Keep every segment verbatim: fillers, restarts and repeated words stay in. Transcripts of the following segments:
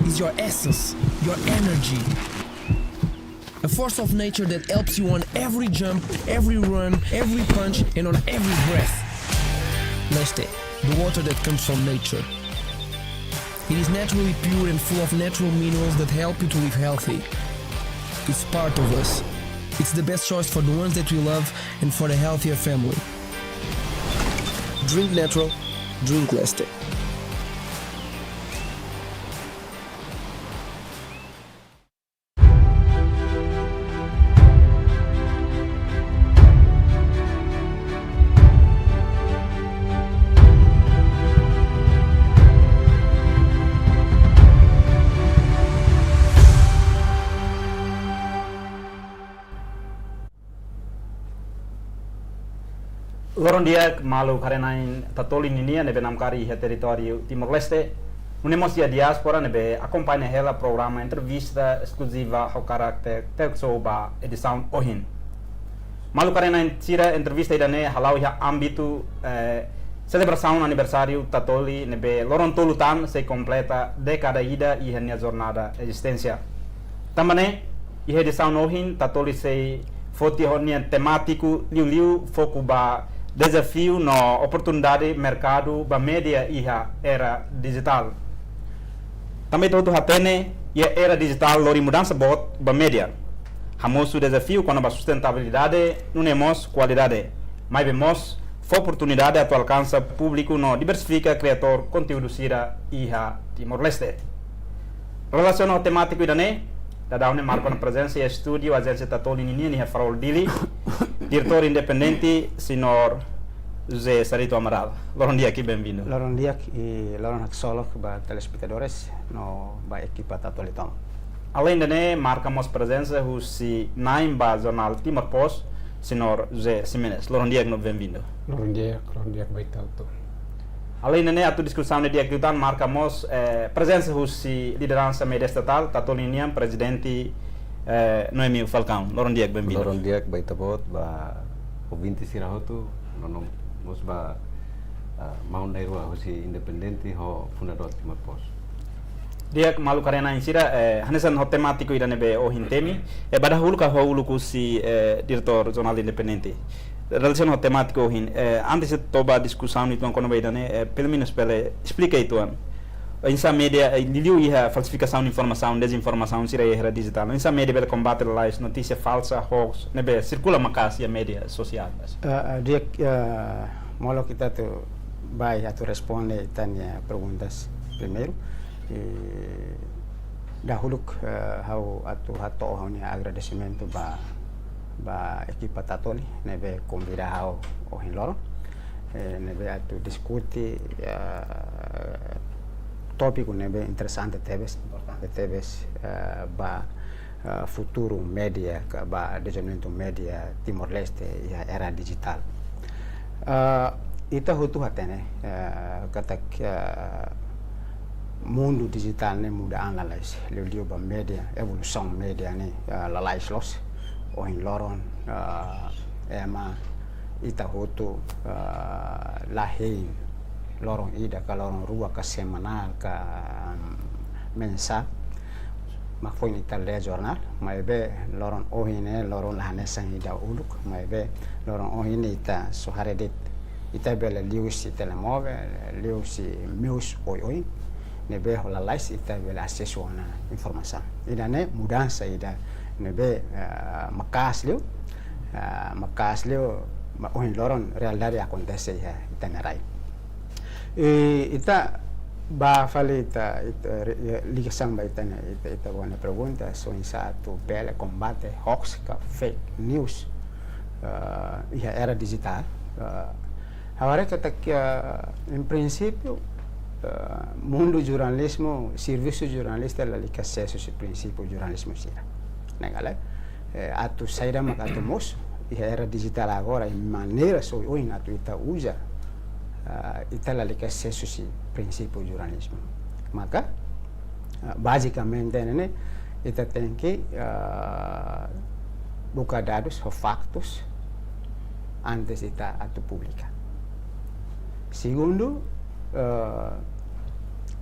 is your essence, your energy. A force of nature that helps you on every jump, every run, every punch, and on every breath. Leste, the water that comes from nature. It is naturally pure and full of natural minerals that help you to live healthy. It's part of us. It's the best choice for the ones that we love and for the healthier family. Drink natural, drink Leste. Loron di'ak maluk haree-na'in Tatoli ninian ne'ebé namkari iha territóriu Timor-Leste, nune'e mós iha diáspora ne'ebé akompaña hela programa entrevista eskluziva ho karakter talk show ba edisaun ohin. Maluk haree-na'in sira, entrevista ida-ne'e hala'o iha ámbitu, eh, selebrasaun aniversáriu Tatoli ne'ebé loron tolu tan sei kompleta dékada ida iha nia jornada ezisténsia. Tanba ne'e, iha edisaun ohin, Tatoli sei foti ho nia temátiku liuliu foku ba dezafiu no oportunidade merkadu ba média iha era dijitál. Tanba ita hotu hatene, iha era dijitál lori mudansa boot ba média. Hamosu dezafiu kona-ba sustentabilidade, nune'e mós kualidade. Maibé mós fó oportunidade atu alkansa públiku no diversifika kriadór konteúdu sira iha Timor-Leste. Relasiona ho temátiku ida-ne'e, daudaun ne'e marka ona prezensa iha estúdiu Ajénsia Tatoli ninian iha Farol Dili, diretór independente, señór José Sarito Amaral. Loron di'ak i benvindu. Loron di'ak i loron haksolok ba telespetadores no ba ekipa Tatoli tomak. Alende ne'e, marka mós prezensa husi na'in ba jornál Timor Post, señór José Ximenes. Loron di'ak no benvindu. Loron di'ak, loron di'ak ba ita hotu. Alende ne'e, atu diskusaun ne'e di'ak liután, marka mós, eh, prezensa husi lideransa média estatál, Tatoli nian, prezidente, eh, Noemio Falcão. Loron di'ak, benvindu. Loron di'ak ba ita-boot, ba ouvinte sira hotu, no, no mós ba, ah, maun na'in-rua husi independente ho fundadór Timor Post. Di'ak, maluk haree-na'in sira, eh, hanesan ho temátiku ida ne'ebé ohin temi, eh, ba dahuluk ha'u uluk husi, eh, diretór jornál independente. Relasiona ho temátiku ohin, eh, antes de toba diskusaun uitoan kona-ba ida-ne'e, eh, pelumenus bele esplika uitoan. Oinsá média, eh, liuliu iha falsifikasaun informasaun, dezinformasaun sira iha era dijitál. Oinsá média bele kombate lalais notísia falsa, hoax, ne'ebé sirkula maka'as iha média sosiál. Ah, ah, di'ak, ah, molok ita atu bá atu responde ita-nia perguntas primeiru. Eh, dahuluk, eh, ha'u atu hato'o ha'u-nia agradesimentu ba, ba ekipa Tatoli ne'ebé konvida ha'u ohin loron. Eh, ne'ebé atu diskute, eh, tópiku ne'ebé interesante tebes, importante tebes, eh, ba, eh, futuru média ka ba dezenvolvimentu média Timor-Leste iha era dijitál. Eh, ita hotu hatene, eh, katak, eh, mundu dijitál ne'e muda an lalais, liuliu ba média, evolusaun média ne'e, eh, lalais loos. Ohin loron, eh, ema ita hotu, eh, la hein loron ida ka loron rua ka semanál ka, mm, mensál mak foin ita lee jornál, maibé loron ohin ne'e loron la hanesan ida uluk, maibé loron ohin ne'e ita só haree de'it, ita bele liuhusi telemovel, liuhusi meius oioin ne'ebé ho lalais ita bele asesu ona informasaun. Ida-ne'e mudansa ida ne'ebé, eh, maka'as liu, eh, maka'as liu, ma ohin loron realidade akontese iha ita-nia rai. I ita bá fali ita, ita re-, ligasaun ba ita-nia, ita, ita-boot nia pergunta, oinsá atu bele kombate hoax ka fake news, eh, iha era dijitál. Eh, ha'u haree katak, eh, em princípio, eh, mundu jornalizmu, servisu jornalista lalika asesu husi prinsípiu jornalizmu sira. Ne'e ka lae, eh, atu saida mak atu mosu iha era dijitál agora, i maneira oioin atu ita uza, ah, ita lalika asesu husi prinsípiu jornalizmu. Maka, ah, bazikamente ne'e, ita tenke, ah, buka dadus ho faktus antes ita atu publika. Segundu, eh,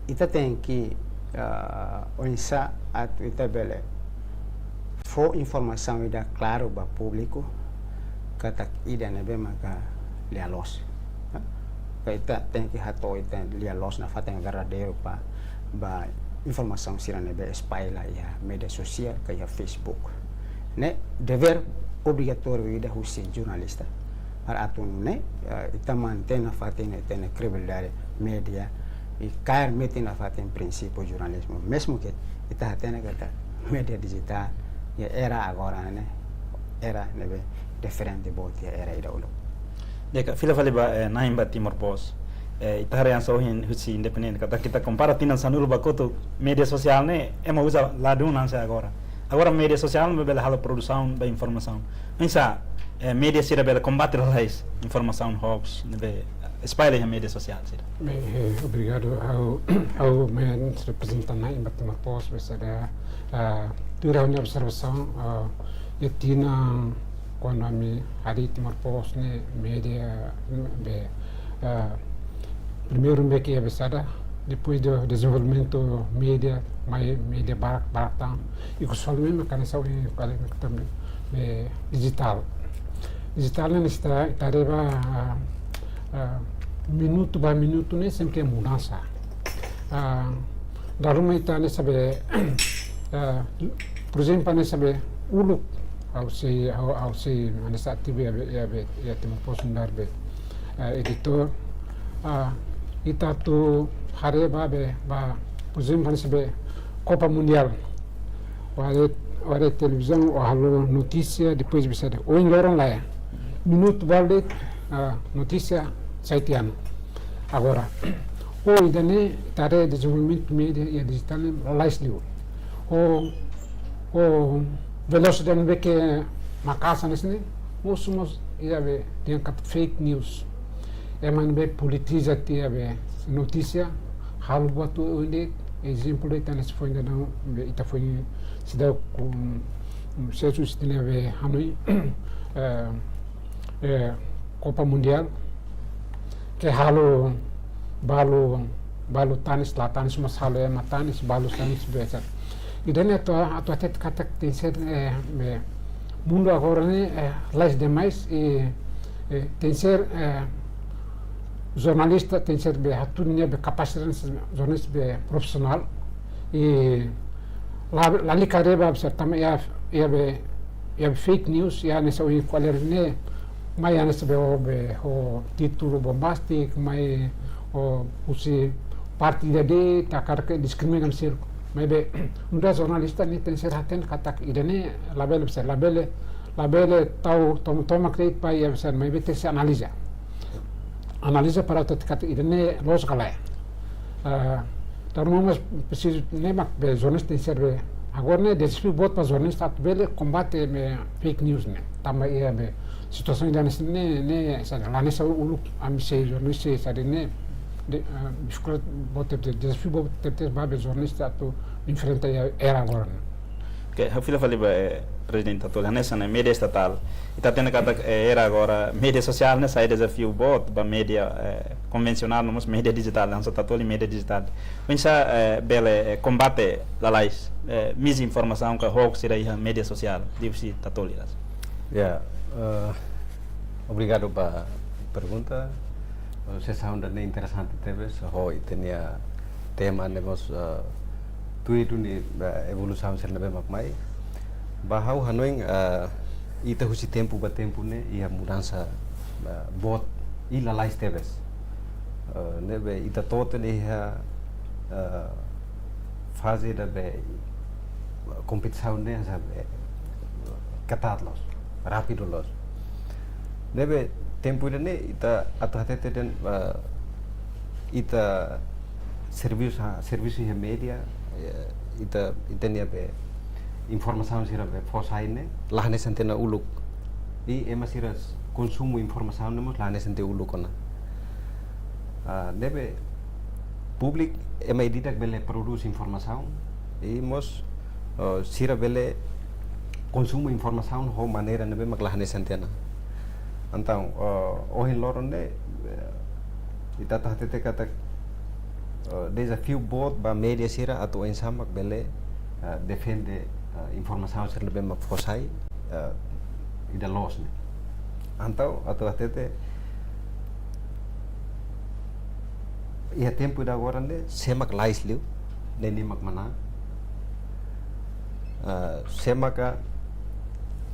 ita tenke ah, oinsá atu ita bele fó informasaun ida klaru ba públiku, katak ida ne'ebé maka lia-loos. Ka ita tenke hato'o ita lia-loos nafatin verdadeiru ba, ba informasaun sira ne'ebé espalla iha média sosiál, ka iha Facebook. Ne'e devér obrigatóriu ida husi jornalista. Para atu nune'e, eh, ita mantein nafatin ita-nia kredibilidade média, i kaer metin nafatin prinsípiu jornalizmu. Mezmu ke ita hatene katak média dijitál, iha era agora ne'e, era ne'ebé diferente boot iha era ida uluk. Di'ak, fila fali ba, eh, na'in ba Timor Post. Eh, ita haree hanesan ohin husi Independente, katak ita kompara tinan sanulu ba kotuk, média sosiál ne'e, ema uza ladún hanesan agora. Agora média sosiál ne'e bele halo produsaun ba informasaun. Oinsá, eh, média sira bele kombate lalais informasaun hoax ne'ebé espalla iha média sosiál sira. Bem, eh, obrigadu. Ha'u, ha'u mai reprezenta na'in ba Timor Post, be saida, ah, tuir ha'u-nia observasaun, ah, iha tinan kuandu ami harii Timor Post ne'e média, be, ah, primeiru ne'ebé ke iha be saida, depois do dezenvolvimentu média, mai média barak, barak tan, i ku solmen maka hanesan ohin kali ne'e também, be, dijitál. Dijitál ne'e ita, ita haree ba, ah, ah, minutu ba minutu ne'e sempre mudansa. Ah, dala ruma ita hanesan be, ah, por ezemplu, hanesan be uluk, ha'u sei, ha'u, ha'u sei hanesan ativu iha be, iha be, iha Timor Post nu'udar be, ah, editór. Ah, ita atu haree ba be, ba, por ezemplu, hanesan be Copa Mundial. Ó haree, ó haree televizaun, ó halo notísia, depois be saida. Ohin loron lae, minutu balu de'it, ah, notísia sai tiha ona. Agora, ó ida-ne'e ita haree dezenvolvimentu média iha dijitál ne'e lalais liu. Ó, ó velosidade ne'ebé ke maka'as hanesan ne'e, ó suma iha be dehan katak fake news. Ema ne'ebé politiza tiha be notísia, halo buat oin de'it, ezemplu de'it hanesan foin daudaun be ita foin seidauk, um, sesu sitine be hanoin, eh, eh, Copa Mundial, ke halo balu, balu tanis, la tanis, mas halo ema tanis, balu tanis, be saida. Ida-ne'e atu, atu hatete katak tenke ser, eh, be, mundu agora ne'e, eh, lalais demais, i, eh, tenke ser, eh, jornalista, tenke ser be hatudu nia be kapasidade, jornalista be profisionál, i la, lalika reba be saida tanba iha, iha be, iha be fake news, iha hanesan ohin ko'alia ne'e, mai hanesan be ó be, ó títulu bombástiku, mai ó husi parte ida de'it, hakarak diskrimina hanesan ne'e. Maibé, nu'udar jornalista ne'e tenke ser hatene katak ida-ne'e labele be saida, labele, labele tau, tom-, tomak de'it ba iha be saida, maibé tenke ser analiza. Analiza para hatete katak ida-ne'e loos ka lae. Ah, dala ruma mós presiza ne'e mak be jornalista tenke ser be. Agora ne'e dezafiu boot ba jornalista atu bele kombate be fake news ne'e. Tanba iha be situasaun ida hanesan ne'e, ne'e saida, la hanesan uluk ami sei jornalista saida ne'e. De, ah, dificuldade boot tebes, dezafiu boot tebes ba be jornalista atu enfrenta iha era agora ne'e. Oke, ha'u fila fali ba, eh, Prezidente Tatoli, hanesan ne'e média estatál. Ita hatene katak, eh, era agora média sosiál ne'e sai dezafiu boot ba média, eh, konvensionál, no mós média dijitál, hanesan Tatoli média dijitál. Oinsá, eh, bele, eh, kombate lalais, eh, mizinformasaun ka hoax sira iha média sosiál, husi Tatoli rasik. Ya, eh, obrigadu ba pergunta. Eh, sesaun ida-ne'e interesante tebes, ho ita-nia tema ne'e mós, eh, tuir duni, eh, evolusaun sira ne'ebé mak mai. Ba ha'u hanoin, eh, ita husi tempu ba tempu ne'e iha mudansa, eh, boot i lalais tebes. Eh, ne'ebé ita to'o tiha ona iha, eh, faze ida be kompetisaun ne'e hanesan be ketat loos, rápidu loos. Ne'ebé tempu ida-ne'e ita atu hatete dehan, eh, ita servisu ha-, servisu iha média, eh, ita, ita-nia be informasaun sira be fó sai ne'e la hanesan tiha ona uluk. I ema sira konsumu informasaun ne'e mós la hanesan tiha uluk ona. Ah, ne'ebé públiku ema ida-idak bele prodús informasaun, i mós, eh, sira bele konsumu informasaun ho maneira ne'ebé mak la hanesan tiha ona. Entaun, eh, ohin loron ne'e, eh, ita atu hatete katak eh, dezafiu boot ba média sira atu oinsá mak bele, eh, defende, eh, informasaun sira ne'ebé mak fó sai, eh, ida loos ne'e. Entaun, atu hatete, iha tempu ida agora ne'e, sé mak lalais liu, ne'e nia mak manán. Ah, sé maka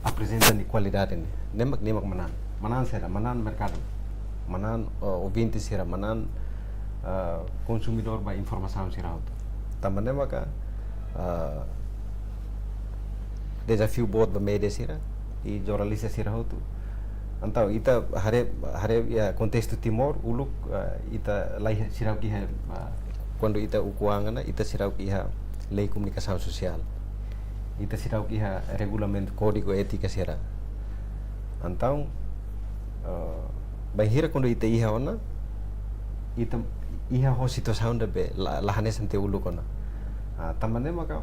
aprezenta nia kualidade ne'e, ne'e mak, ne'e mak manán. Manán sira, manán merkadu. Manán, ah, ouvinte sira, manán, ah, konsumidór ba informasaun sira hotu. Tanba ne'e maka, ah, dezafiu boot ba média sira, i jornalista sira hotu. Entaun, ita haree, haree iha kontestu Timor, uluk, ah, ita la iha seidauk iha, ah, kuandu ita ukun-an ona, ita seidauk iha lei komunikasaun sosiál. Ita seidauk iha regulamentu kódigu étika sira. Entaun, ah, bainhira kuandu ita iha ona, ita iha ho situasaun ne'ebé la, la hanesan tiha uluk ona. Ah, tanba ne'e maka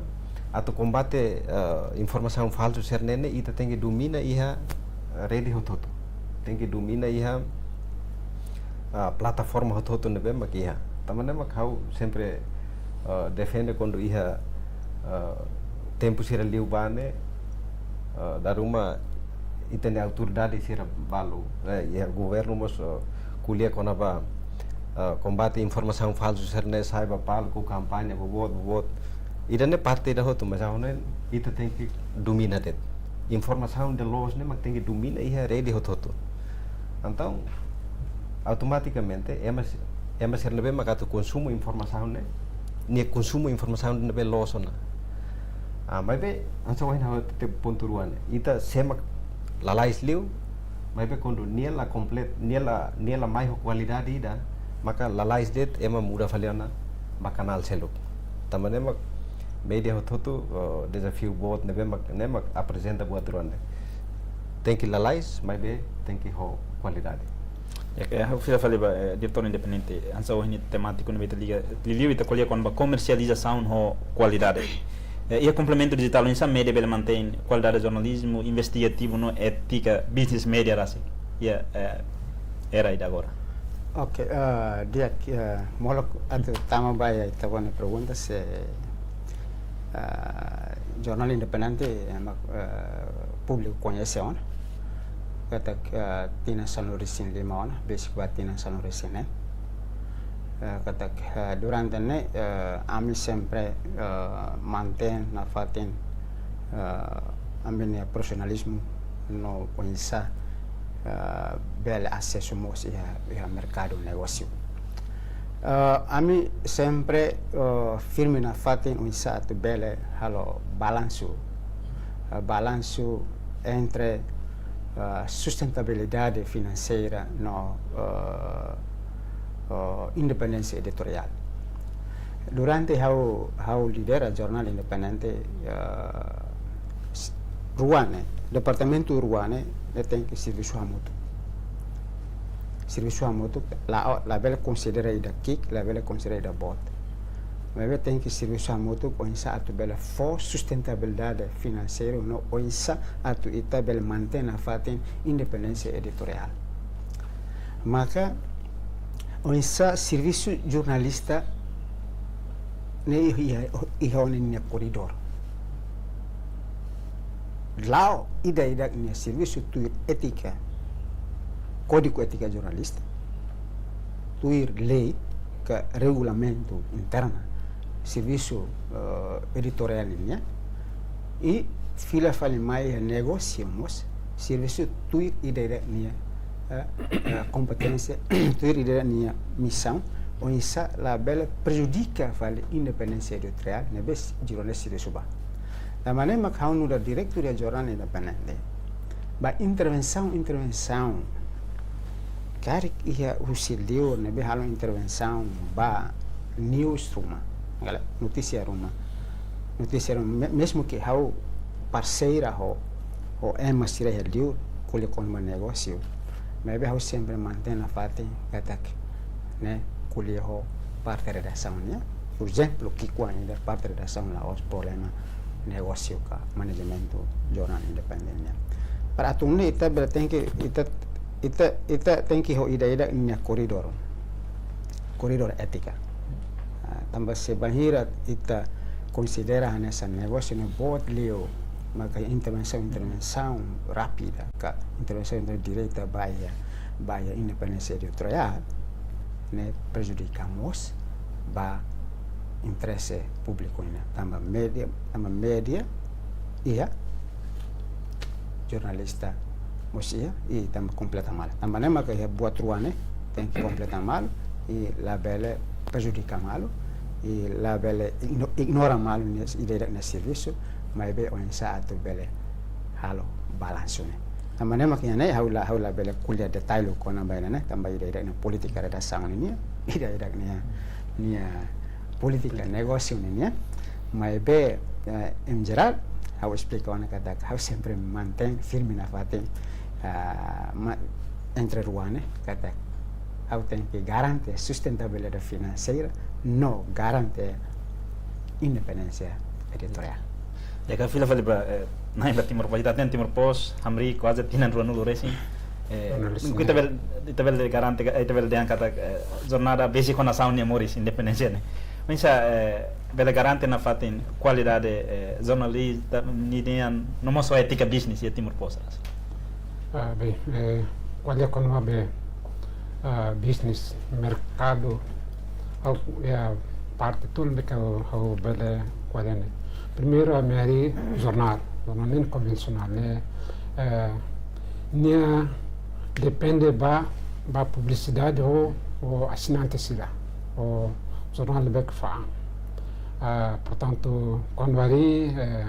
atu kombate, eh, informasaun falsu sira-ne'e ne'e, ita tenke domina iha, eh, rede hotu-hotu. Tenke domina iha, ah, plataforma hotu-hotu ne'ebé mak iha. Tanba ne'e mak ha'u sempre, eh, defende kuandu iha, eh, tempu sira liubá ne'e, eh, dala ruma ita-nia autoridade sira balu, eh, iha governu mós, eh, ko'alia kona-ba, eh, kombate informasaun falsu sira-ne'e, sai ba palku, kampaña boboot, boboot. Ida-ne'e parte ida hotu, mas ha'u hanoin ita tenke domina de'it. Informasaun ida loos ne'e mak tenke domina iha rede hotu-hotu. Entaun, automatikamente, ema si-, ema sira ne'ebé mak atu konsumu informasaun ne'e, nia konsumu informasaun ne'ebé loos ona. Ah, maibé, hanesan ohin ha'u hatete pontu rua ne'e. Ita sé mak lalais liu, maibé kuandu nia la komplet, nia la, nia la mai ho kualidade ida, maka lalais de'it ema muda fali ona ba kanál seluk. Tanba ne'e mak média hotu-hotu, eh, dezafiu boot ne'ebé mak, ne'e mak aprezenta buat rua ne'e. Tenke lalais, maibé tenke ho kualidade. Ya, eh, ha'u fila fali ba, eh, diretór independente, hanesan ohin temátiku ne'ebé ita liga, liuliu ita ko'alia kona-ba komersializasaun ho kualidade. Eh, iha komplementu dijitál, oinsá média bele mantein kualidade jornalizmu investigativu no étika business media rasik iha, eh, era ida agora? Oke, eh, di'ak, eh, molok atu tama ba iha ita-boot nia pergunta se, eh, jornál independente, eh, mak, eh, públiku koñese ona. Katak, eh, tinan sanulu-resin-lima ona, besik ba tinan sanulu-resin-neen. Eh, katak, eh, durante ne'e, eh, ami sempre, eh, mantein nafatin, eh, ami-nia profisionalizmu no oinsá, eh, bele asesu mós iha, iha merkadu negósiu. Eh, ami sempre, eh, firme nafatin oinsá atu bele halo balansu, eh, balansu entre, eh, sustentabilidade finanseira no, eh, eh, independénsia editoriál. Durante ha'u, ha'u lidera jornál independente, eh, s-, rua ne'e, departamentu rua ne'e, ne'e tenke servisu hamutuk. Servisu hamutuk, la, labele konsidera ida ki'ik, labele konsidera ida boot. Maibé tenke servisu hamutuk oinsá atu bele fó sustentabilidade finanseiru no oinsá atu ita bele mantein nafatin independénsia editoriál. Maka, oinsá servisu jornalista ne'e iha, iha ona nia koridór. La'o ida-idak nia servisu tuir étika, kódigu étika jornalista, tuir lei ka regulamentu interna servisu, eh, editoriál nian, i fila fali mai iha negósiu mós, servisu tuir ida-idak nia, eh, eh, kompeténsia, tuir ida-idak nia misaun, oinsá labele prejudika fali independénsia editoriál ne'ebé jornalista servisu ba. Tanba ne'e mak ha'u nu'udar diretór jornál independente, ba intervensaun, intervensaun, karik iha husi liur ne'ebé halo intervensaun ba news ruma, gala, notísia ruma. Notísia ruma, me-, mezmu ke ha'u parseira ho, ho ema sira iha liur, ko'alia kona-ba negósiu. Maibé ha'u sempre mantein nafatin katak ne'e ko'alia ho parte redasaun nian. Por ezemplu, ki'ikoan ida parte redasaun la'ós problema negósiu ka manajementu jornál independente nian. Para atu nune'e ita bele tenke, ita, ita, ita tenke ho ida-idak nia koridór. Koridór étika. Tanba se bainhira ita konsidera hanesan negósiu ne'e boot liu, maka intervensaun, intervensaun rápida, ka intervensaun direta ba iha, ba iha independénsia editoriál, ne'e prejudika mós ba interese públiku nian. Tanba média, tanba média, iha, jornalista mós iha, i tanba kompleta malu. Tanba ne'e maka iha buat rua ne'e tenke kompleta malu, i labele prejudika malu, i labele igno-, ignora malu nia, ida-idak nia servisu, maibé oinsá atu bele halo balansu ne'e. Tanba ne'e maka iha ne'e ha'u la, ha'u labele ko'alia detalle kona-ba ida-ne'e, tanba ida-idak ne'e polítika redasaun nian, ida-idak nia, nia polítika negósiu nian. Maibé, eh, em jerál, ha'u esplika ona katak ha'u sempre mantein firme nafatin, ah, ma-, entre rua ne'e, katak ha'u tenke garante sustentabilidade finanseira, no garante independénsia editoriál. Ya, ka fila fali ba, eh, na'in ba Timor Post, ita hatene Timor Post, hamriik kuaze tinan ruanulu resin. Eh, jornalista, ita bele, ita bele garante, ita bele dehan katak, eh, jornada besik ho nasaun nia moris, independénsia ne'e. Maibé, eh, bele garante nafatin kualidade, eh, jornalista nian, no mós étika bisnis iha Timor Post. Ah, bem, eh, ko'alia kona-ba, ah, bisnis, merkadu, ha'u, iha parte tolu ne'ebé ke ha'u, ha'u bele ko'alia ne'e. Primeiru, ami harii jornál, jornál ne'e konvensionál, ne'e, eh, nia depende ba, ba publisidade ho, ho asinante sira, ho jornál ne'ebé ke fa'an. Ah, portantu, kuandu harii, eh,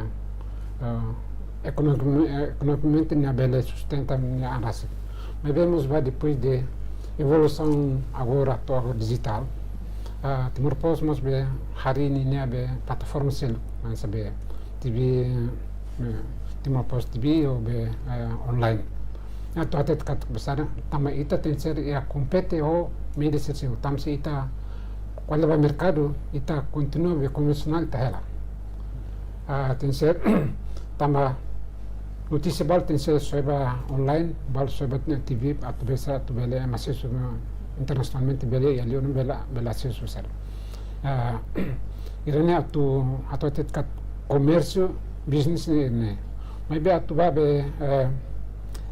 eh, ekonomi-, eh, ekonomikamente nia bele sustenta nia an rasik. Maibé mós ba depois de evolusaun agora, atu agora dijitál, ah, Timor Post mós be harii ninia be plataforma seluk, hanesan be T V, eh, Timor Post T V ou be, eh, online. Atu hatete katak besar, tanba ita tenke ser iha kompete ho média sira seluk, tanba se ita ko'alia ba merkadu, ita kontinua be konvensionál ita hela. Ah, tenke ser, tanba notísia balu tenke ser soe ba online, balu soe ba T V, atu bele, atu bele, eh, asesu internasionalmente bele, iha liur bele, bele asesu besar. Ah, ida-ne'e atu, atu hatete katak komérsiu, bisnis ne'e, ne'e. Maibé atu ba be, eh,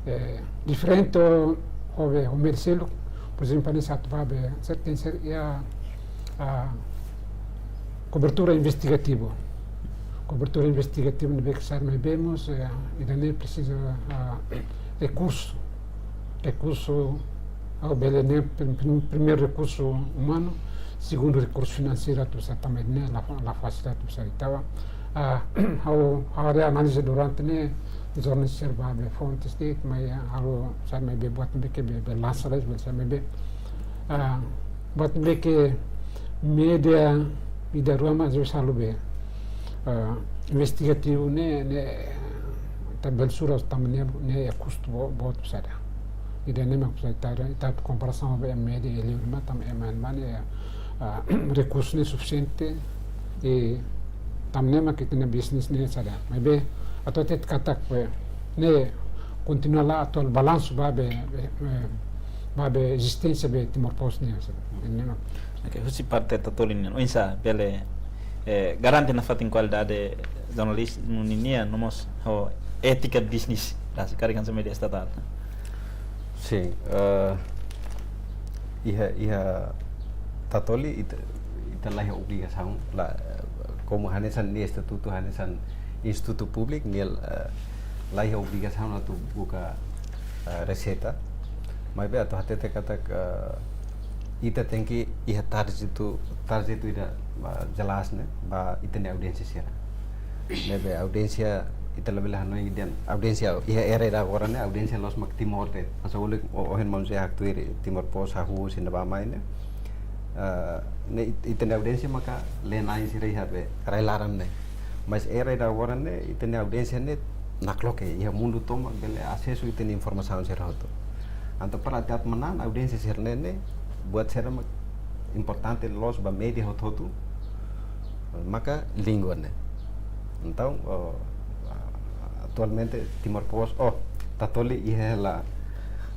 eh, diferente ho be, ho média seluk, por ezemplu, hanesan atu ba be, ser, tenke ser iha, ah, kobertura investigativu. Kobertura investigativu ne'ebé ke ser, maibé mós, eh, ida-ne'e presiza, ah, rekursu. Rekursu, ha'u bele dehan prim-, prim-, primeiru rekursu umanu, segundu rekursu finanseiru atu sa também ne'e, la, la fasil atu sa itawa. Ah, ha'u, ha'u haree análize durante ne'e, jornál sira ba be fontes de'it, maibé ha'u sai maibé buat ne'ebé ke be, be lansa lais, be sai maibé. Ah, buat ne'ebé ke média ida rua mak às vezes halo be, ah, investigativu ne'e, ne'e, ita bele sura tanba ne'e, ne'e iha kustu bo-, boot besar. Ida-ne'e mak besar ita, ita komparasaun ho be média iha liur mak tanba ema ne'e, ah, rekursu ne'e sufisiente, i tanba ne'e mak ita-nia bisnis ne'e sa'e. Maibé, atu hatete katak be, ne'e kontinua la atu halo balansu ba be, be, be, ba be ezisténsia be Timor Post nian, sabe? Ne'e mak. Oke, husi parte Tatoli nian, oinsá bele, eh, garante nafatin kualidade jornalizmu ninian, no mós ho étika bisnis, rasik karik hanesan média estatál. Sin, eh, iha, iha Tatoli ita, ita la iha obrigasaun, la, eh, komu hanesan nia estatutu, hanesan institutu públiku, nia, eh, la iha obrigasaun atu buka, eh, reseita. Maibé atu hatete katak, eh, ita tenke iha tarjetu, tarjetu ida, eh, jelas ne'e, ba ita-nia audiénsia sira. Ne'ebé audiénsia, ita labele hanoin dehan audiénsia iha era ida agora ne'e, audiénsia loos mak Timor de'it. Hanesan uluk o-, ohin maun Zé haktuir Timor Post hahú husi ne'ebá mai ne'e. Eh, ne'e it-, ita-nia audiénsia maka lee-na'in sira iha be rai laran ne'e. Mas era ida agora ne'e, ita-nia audiénsia ne'e nakloke, iha mundu tomak bele asesu ita-nia informasaun sira hotu. Entaun para atu manán audiénsia sira-ne'e ne'e, buat sira mak importante loos ba média hotu-hotu, maka língua ne'e. Entaun, oh, atualmente Timor Post, oh, Tatoli iha hela,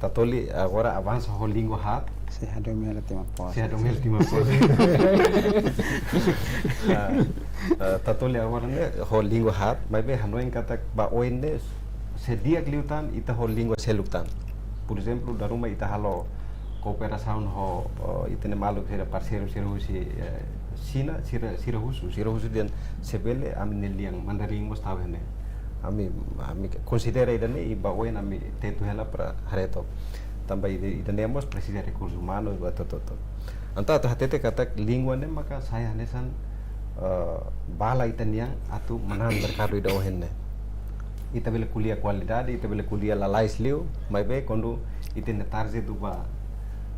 Tatoli agora avansa ho língua haat, Se hadomi hela tima pos. Se hadomi hela tima pos. Ah, ah, tatoli agora ne'e, ho língua haat, maibé hanoin katak ba oin ne'e, se di'ak liután, ita ho língua seluk tan. Por ezemplu, dala ruma ita halo kooperasaun ho, oh, ita-nia maluk sira parseiru sira husi, eh, Xina, sira, sira husu, sira husu dehan se bele ami-nia lian Mandarin mós tau iha ne'e. Ami, ami konsidera ida-ne'e i ba oin ami tetu hela para haree took. Tanba ida, ida-ne'e mós presiza rekursu umanu ba hotu-hotu. Entaun atu hatete katak língua ne'e maka sai hanesan, eh, bala ita-nian atu manán merkadu ida ohin ne'e. Ita bele ko'alia kualidade, ita bele ko'alia lalais liu, maibé kuandu ita-nia target ba,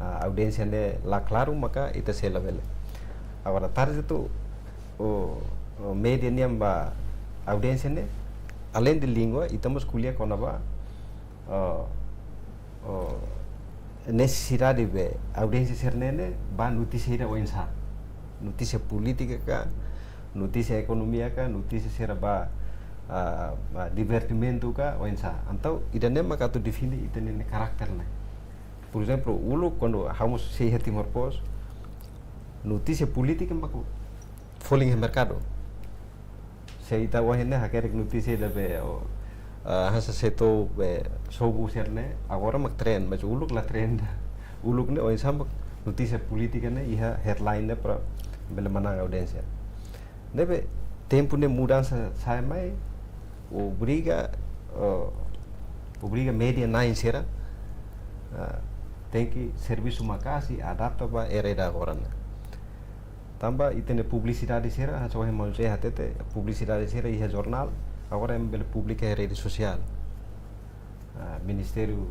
ah, audiénsia ne'e la klaru maka ita sei la bele. Agora target, oh, oh, média nian ba audiénsia ne'e, além de língua, ita mós ko'alia kona-ba, oh, oh, nesesidade be audiénsia sira-ne'e ba notísia ida oinsá. Notísia polítika ka, notísia ekonomia ka, notísia sira ba, ah, ba divertimentu ka, oinsá. Entaun ida-ne'e maka atu define ita-nia karakter ne'e. Por ezemplu, uluk kuandu ha'u mós sei iha Timor Post, notísia polítika maka folin iha merkadu. Se ita ohin ne'e hakerek notísia ida be, oh, ah, hanesan setór be sobu sira-ne'e, agora mak trend, mas uluk la trend. Uluk ne'e oinsá mak notísia polítika ne'e iha headline ne'e para bele manán audiénsia. Ne'ebé tempu ne'e mudansa sai mai, obriga, eh, obriga média na'in sira, eh, tenke servisu maka'as i adapta ba era ida agora ne'e. Tanba ita-nia publisidade sira, hanesan ohin maun Zé hatete, publisidade sira iha jornál, agora ema bele publika iha rede sosiál. Ah, ministériu,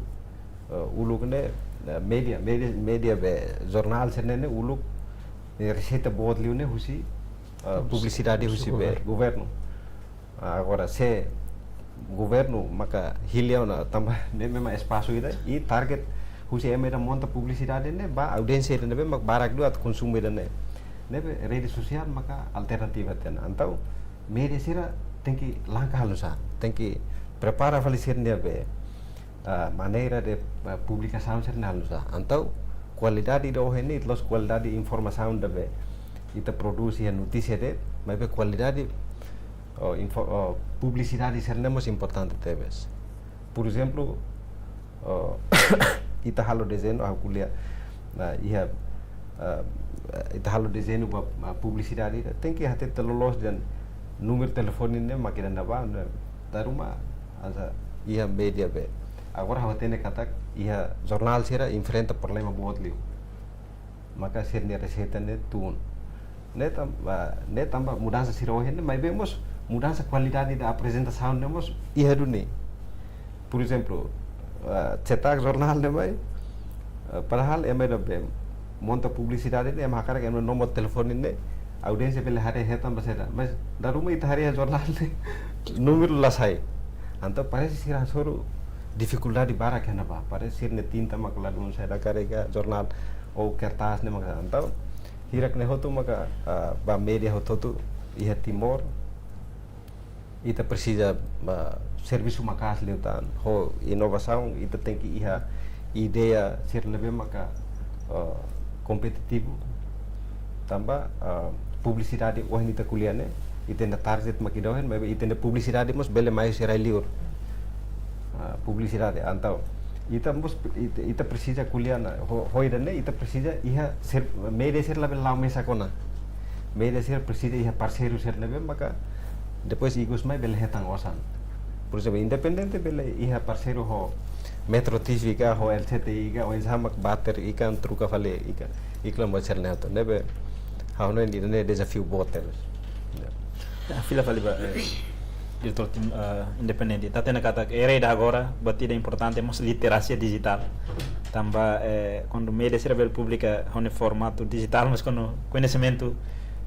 eh, uluk ne'e, eh, média, média, média be jornál sira-ne'e uluk, eh, reseita boot liu ne'e husi, eh, publisidade husi be governu. Governu. Ah, agora se governu maka hili ona tanba ne'e memang espasu ida i target husi ema ida monta publisidade ne'e ba audiénsia ida ne'ebé mak barak duni atu konsumu ida-ne'e. Ne'ebé rede sosiál maka alternativa tiha ona. Entaun média sira tenke langka halo nu'usá, tenke prepara fali sira-nia be, ah, maneira de, ah, publikasaun sira-ne'e halo nu'usá. Entaun kualidade ida ohin ne'e, la'ós kualidade informasaun ida be ita prodús iha notísia de'it, maibé kualidade, oh, info-, oh, publisidade sira-ne'e mós importante tebes. Por ezemplu, oh, ita halo dezeñu, ha'u ko'alia, ah, iha, ah, ita halo dezeñu ba, ah, publisidade, tenke hatete loloos dehan númeru telefone ne'e mak iha ne'ebá, ne'e dala ruma hanesan iha média be. Agora ha'u hatene katak iha jornál sira enfrenta problema boot liu. Maka sira-nia reseita ne'e tun. Ne'e tan-, ah, ne'e tanba mudansa sira ohin ne'e, maibé mós mudansa kualidade da aprezentasaun ne'e mós iha duni. Por ezemplu, ah, cetak jornál ne'e mai, ah, padahal ema ida be monta publisidade ne'e, ema hakarak ema nomor telefone ne'e, audiénsia bele haree hetan ba saida. Mas dala ruma ita haree jornál ne'e, númeru la sai. Entaun parese sira hasoru difikuldade barak iha ne'ebá. Parese sira-nia tinta mak ladún saida karik ka jornál ou kertas ne'e maka. Entaun hirak-ne'e hotu maka, ah, ba média hotu-hotu iha Timor, ita presiza, ah, servisu maka'as liután. Ho inovasaun, ita tenke iha ideia sira ne'ebé maka, ah, kompetitivu. Tanba, ah, publisidade ohin ita ko'alia ne'e, ita-nia target mak ida ohin, maibé ita-nia publisidade mós bele mai husi rai-liur. Ah, publisidade, entaun ita mós, ita, ita presiza ko'alia ona, ho, ho ida-ne'e, ita presiza iha ser-, média sira labele la'o mesak ona. Média sira presiza iha parseiru sira ne'ebé maka depois ikus mai bele hetan osan. Por ezemplu, independente bele iha parseiru ho Metro T V ka, ho L C T I ka, oinsá mak bater ikan, troka fali ikan, iklan buat sira-ne'e hotu. Ne'ebé ha'u hanoin ida-ne'e dezafiu boot tebes. Ya. Ya, fila fali ba, eh, diretór tim, eh, independente. Ita hatene katak era ida agora, buat ida importante mós literasia dijitál. Tanba, eh, kuandu média sira bele publika ho nia formatu dijitál, mas kuandu koñesimentu,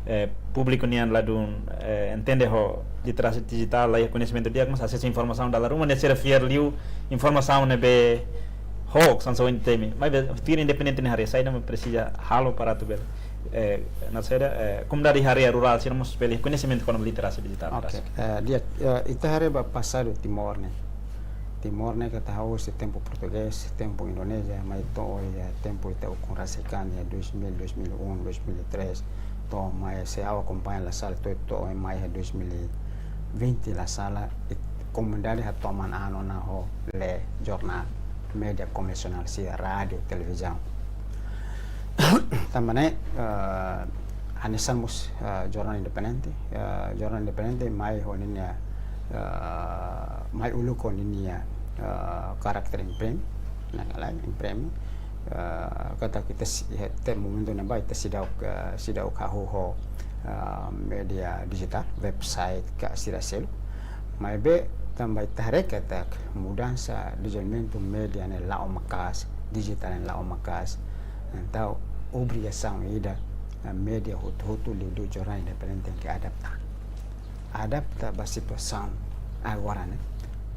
eh, públiku nian ladún, eh, entende ho literasia dijitál, la iha koñesimentu di'ak, mas asesu informasaun dala ruma ne'e sira fiar liu informasaun ne'ebé hoax, hanesan ohin temi. Maibé tuir independente nia haree, saida mak presiza halo para atu bele, eh, na saida, eh, komunidade iha área rurál sira mós bele koñesimentu kona-ba literasia dijitál. Oke, eh, di'ak, eh, ita haree ba pasadu Timor ne'e. Timor ne'e katak hahú husi tempu portugés, tempu Indonézia, mai to'o iha tempu ita ukun rasik an iha dois mil, dois mil e um, dois mil e três, to'o mai se ha'u akompaña la sala to'o, to'o mai iha dois mil e vinte la sala, i komunidade hatoman an ona ho lee jornál, média konvensionál sira, rádiu, televizaun. Tanba ne'e, eh, hanesan mós, eh, jornál independente, eh, jornál independente mai ho ninia, eh, mai uluk ho ninia, eh, karakter imprime, nakala imprime, eh, katak ita si-, iha momentu ne'ebá ita seidauk, eh, seidauk hahú ho, eh, média dijitál, website ka sira seluk. Maibé tanba ita haree katak mudansa dezenvolvimentu média ne'e la'o maka'as, dijitál ne'e la'o maka'as. Entaun obrigasaun ida, eh, média hotu-hotu liuliu jornál independente tenke adapta. Adapta ba situasaun agora ne'e.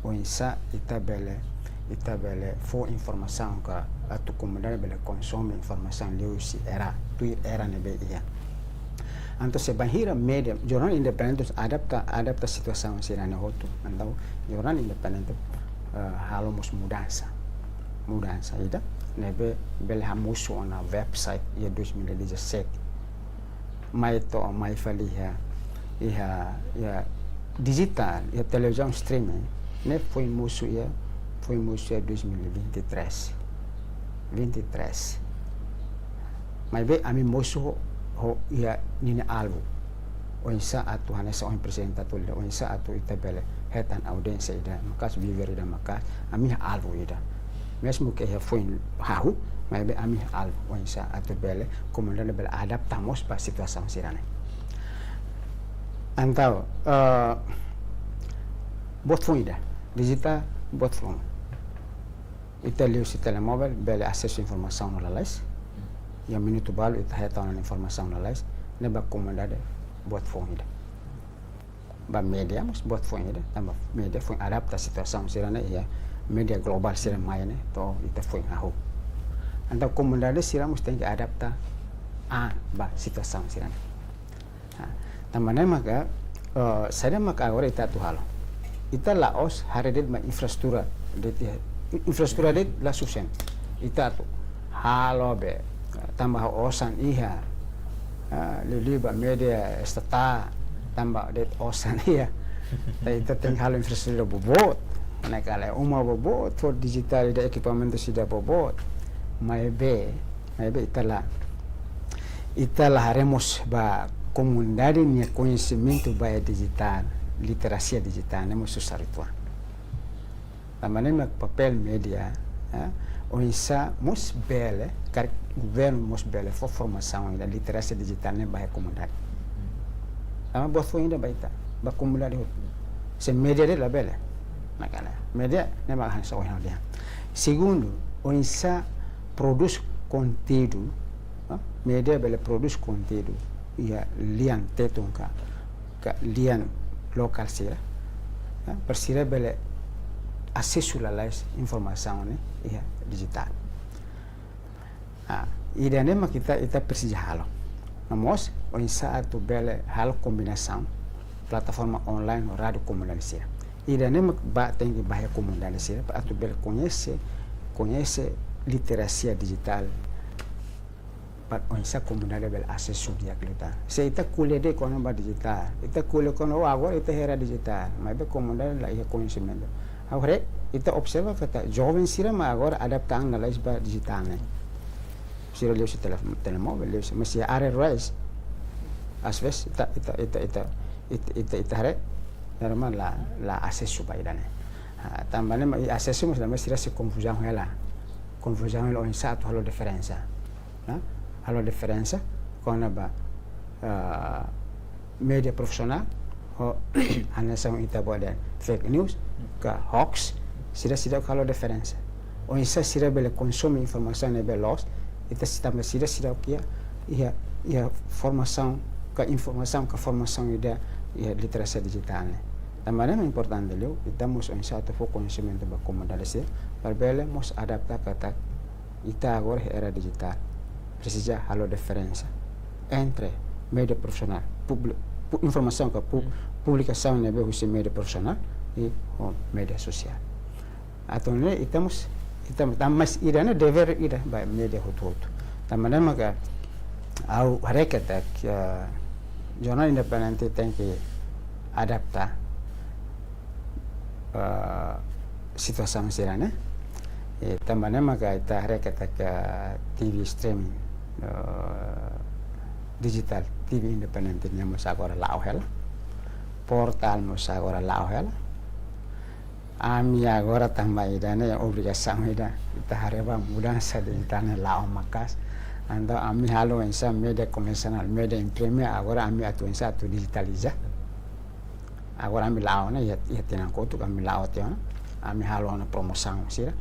Oinsá ita bele, ita bele fó informasaun ka atu komunidade bele konsome informasaun liuhusi era, tuir era ne'ebé iha. Entaun se bainhira média, jornál independente adapta, adapta situasaun sira-ne'e hotu. Entaun jornál independente, eh, halo mós mudansa. Mudansa ida ne'ebé bele hamosu ona website iha dois mil e dezassete. Mai to'o mai fali iha, iha, iha dijitál, iha televizaun streaming. Ne'e foin mosu iha, foin mosu iha dois mil e vinte e três. Vinte e três. Maibé ami mosu ho, ho iha ninia alvu. Oinsá atu hanesan ohin prezidente atu dehan, oinsá atu ita bele hetan audiénsia ida maka'as, viewer ida maka'as, ami iha alvu ida. Mezmu ke iha foin hahú, maibé ami iha alvu, oinsá atu bele, komunidade bele adapta mós ba situasaun sira-ne'e. Entaun, eh, boot foun ida, dijitál boot foun. Ita liuhusi telemóvel bele asesu informasaun no lalais. Iha minutu balu ita hetan ona informasaun lalais. Ne'e ba komunidade boot foun ida. Ba média mós boot foin ida. Tanba média foin adapta situasaun sira-ne'e iha média globál sira mai ne'e to'o ita foin hahú. Entaun komunidade sira mós tenke adapta an ba situasaun sira-ne'e. Ha, tanba ne'e maka, eh, saida maka agora ita atu halo. Ita la'ós haree de'it ba infraestrutura de'it, infraestrutura de'it la sufisiente. Ita atu halo be, eh, tanba osan iha, eh, liuliu ba média estatál, tanba de'it osan iha. Ita, ita tenke halo infraestrutura boboot. Nakala uma boboot, fó dijitál ida, ekipamentu sira boboot. Maibé, maibé ita la, ita la haree mós ba komunidade nia koñesimentu ba dijitál, literasia dijitál, ne'e mós susar uitoan. Tanba ne'e mak papél média, eh, oinsá mós bele, karik governu mós bele fó formasaun ida literasia dijitál ne'e ba komunidade. Tanba boot foun ida ba ita, ba komunidade hotu. Se média de'it labele. Nakala média ne'e mak hanesan ohin ha'u dehan. Segundu, oinsá prodús konteúdu, ah, média bele prodús konteúdu iha lian Tetun ka, ka lian lokál sira, ah, para sira bele asesu lalais informasaun ne'e iha dijitál. Ah, ida-ne'e mak ita, ita presiza halo. No mós, oinsá atu bele halo kombinasaun plataforma online no rádiu komunidade sira. Ida-ne'e mak ba tenke ba iha komunidade sira, para atu bele koñese, koñese literasia dijitál, para oinsá komunidade bele asesu di'ak liután. Se ita ko'alia de'it kona-ba dijitál, ita ko'alia kona-ba, oh, agora ita iha era dijitál, maibé komunidade la iha koñesimentu. Agora, ita observa katak joven sira mak agora adapta an lalais ba dijitál ne'e. Sira liuhusi tele-, telemóvel, liuhusi, mas iha área rurais, às vezes, ita, ita, ita, ita, ita, ita, ita haree, normal la, la asesu ba ida-ne'e. Ah, tanba ne'e mak asesu mós la, mas sira sei konfuzaun hela. Konfuzaun hela oinsá atu halo diferensa. Ah, halo diferensa kona-ba, ah, média profisionál, ho hanesan ita bele dehan fake news, ka hoax, sira seidauk halo diferensa. Oinsá sira bele konsome informasaun ne'ebé loos, ita sei tanba sira seidauk iha, iha, iha formasaun, ka informasaun, ka formasaun ida, iha literasia dijitál ne'e. Tanba ne'e importante liu, ita mós oinsá atu fó koñesimentu ba komunidade sira, para bele mós adapta katak ita agora iha era dijitál. Presiza halo diferensa entre média profisionál, publi-, pu-, informasaun ka pu-, publikasaun ne'ebé husi média profisionál i, oh, média sosiál. Atu nune'e ita mós, ita mós, tanba ida-ne'e devér ida ba média hotu-hotu. Tanba ne'e maka ha'u haree katak, eh, jornál independente tenke adapta, eh, situasaun sira-ne'e. Eh, tanba ne'e maka ita haree katak, eh, T V streaming, eh, digital, T V independente nian mós agora la'o hela. Portál mós agora la'o hela. Ami agora tanba ida-ne'e obrigasaun ida, ita haree ba mudansa dijitál ne'e la'o maka'as. Entaun ami halo oinsá média konvensionál, média imprime, agora ami atu oinsá atu dijitaliza. Agora ami la'o ona, iha, iha tinan kotuk ami la'o tiha ona, ami halo ona promosaun sira.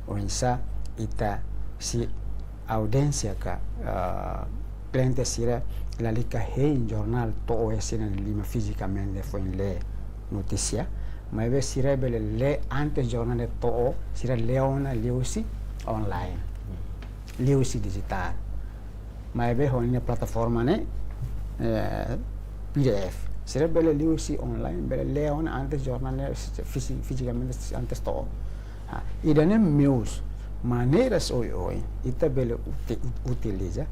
Oinsá ita sei audiénsia ka, ah, kliente sira lalika hein jornál to'o iha sira-nia liman fizikamente foin lee notísia, maibé sira bele lee antes jornál ne'e to'o, sira lee ona liuhusi online, liuhusi dijitál. Maibé ho ninia plataforma ne'e, eh, P D F. Sira bele liuhusi online, bele lee ona antes jornál ne'e fisi-, fizikamente antes to'o. Ha, ida-ne'e meius, maneiras oioin ita bele uti-, utiliza,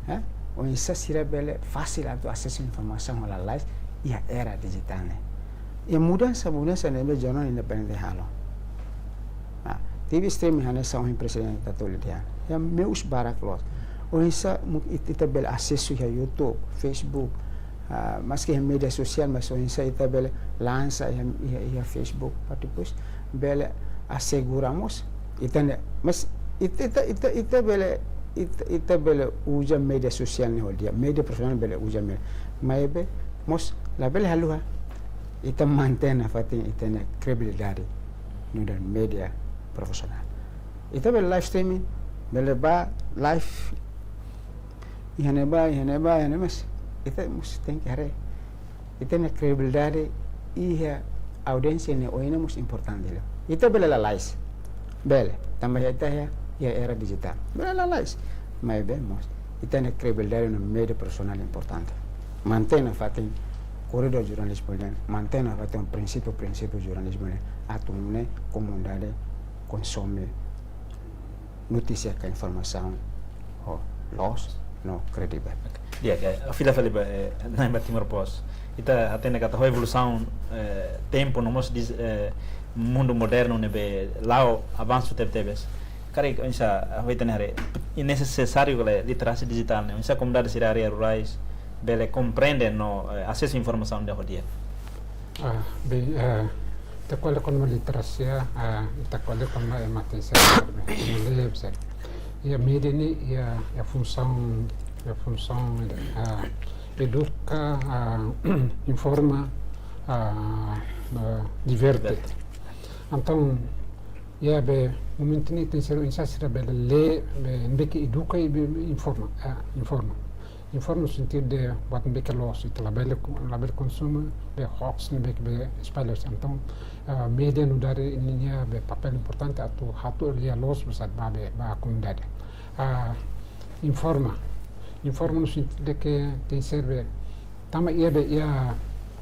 eh, oinsá sira bele fasil atu asesu informasaun ho lalais iha era dijitál ne'e. Iha mudansa, mudansa ne'ebé jornál independente halo. Ah, T V streaming hanesan ohin prezidente atu dehan. Iha meius barak loos. Oinsá mu-, it-, ita bele asesu iha YouTube, Facebook, ah, maski iha média sosiál, mas oinsá ita bele lansa iha, iha, iha Facebook, para depois bele asegura mós ita-nia, mas it-, ita, ita, ita bele, ita, ita bele uza média sosiál ne'e ho di'ak, média profisionál bele uza média. Maibé mós labele haluha ita mantein nafatin ita-nia kredibilidade nu'udar média profisionál. Ita bele live streaming, bele bá live iha ne'ebá, iha ne'ebá, iha ne'ebá, mas ita mós tenke haree ita-nia kredibilidade iha audiénsia ne'e ohin ne'e mós importante liu. Ita bele lalais, bele, tanba ita iha, iha era dijitál. Bele lalais, maibé mós ita-nia kredibilidade no média profisionál importante. Mantein nafatin koridór jornalizmu nian, mantein nafatin prinsípiu, prinsípiu jornalizmu nian, atu nune'e komunidade konsome notísia ka informasaun ho loos no kredivel. Di'ak, eh, fila fali ba, eh, na'in ba Timor Post. Ita hatene katak ho evolusaun, eh, tempu no mós dis-, eh, mundu modernu ne'ebé la'o avansu tebetebes. Karik oinsá, ah, ho ita-nia haree, i nesesáriu ka lae literasia dijitál ne'e, oinsá komunidade sira área rurais bele komprende no, eh, asesu informasaun ida ho di'ak. Ah, bem, ah, ita ko'alia kona-ba literasia, ah, ita ko'alia kona-ba ema tenke saber, ema lee, sabe? Iha média ne'e, iha, iha funsaun, iha funsaun, ah, eduka, ah, informa, ah, ah, diverte. Diverte. Entaun, iha be momentu ne'e tenke ser oinsá sira bele lee, be, ne'ebé ke eduka i be, be informa, ah, informa. Informa no sentidu de buat ne'ebé ke loos, ita labele ko-, labele konsumu be hoax ne'ebé ke be espalla. Entaun, ah, média nu'udar ninia be papél importante atu hato'o lia loos ba saida, ba be, ba komunidade. Ah, informa. Informa no sentidu de ke tenke ser be, tanba iha be, iha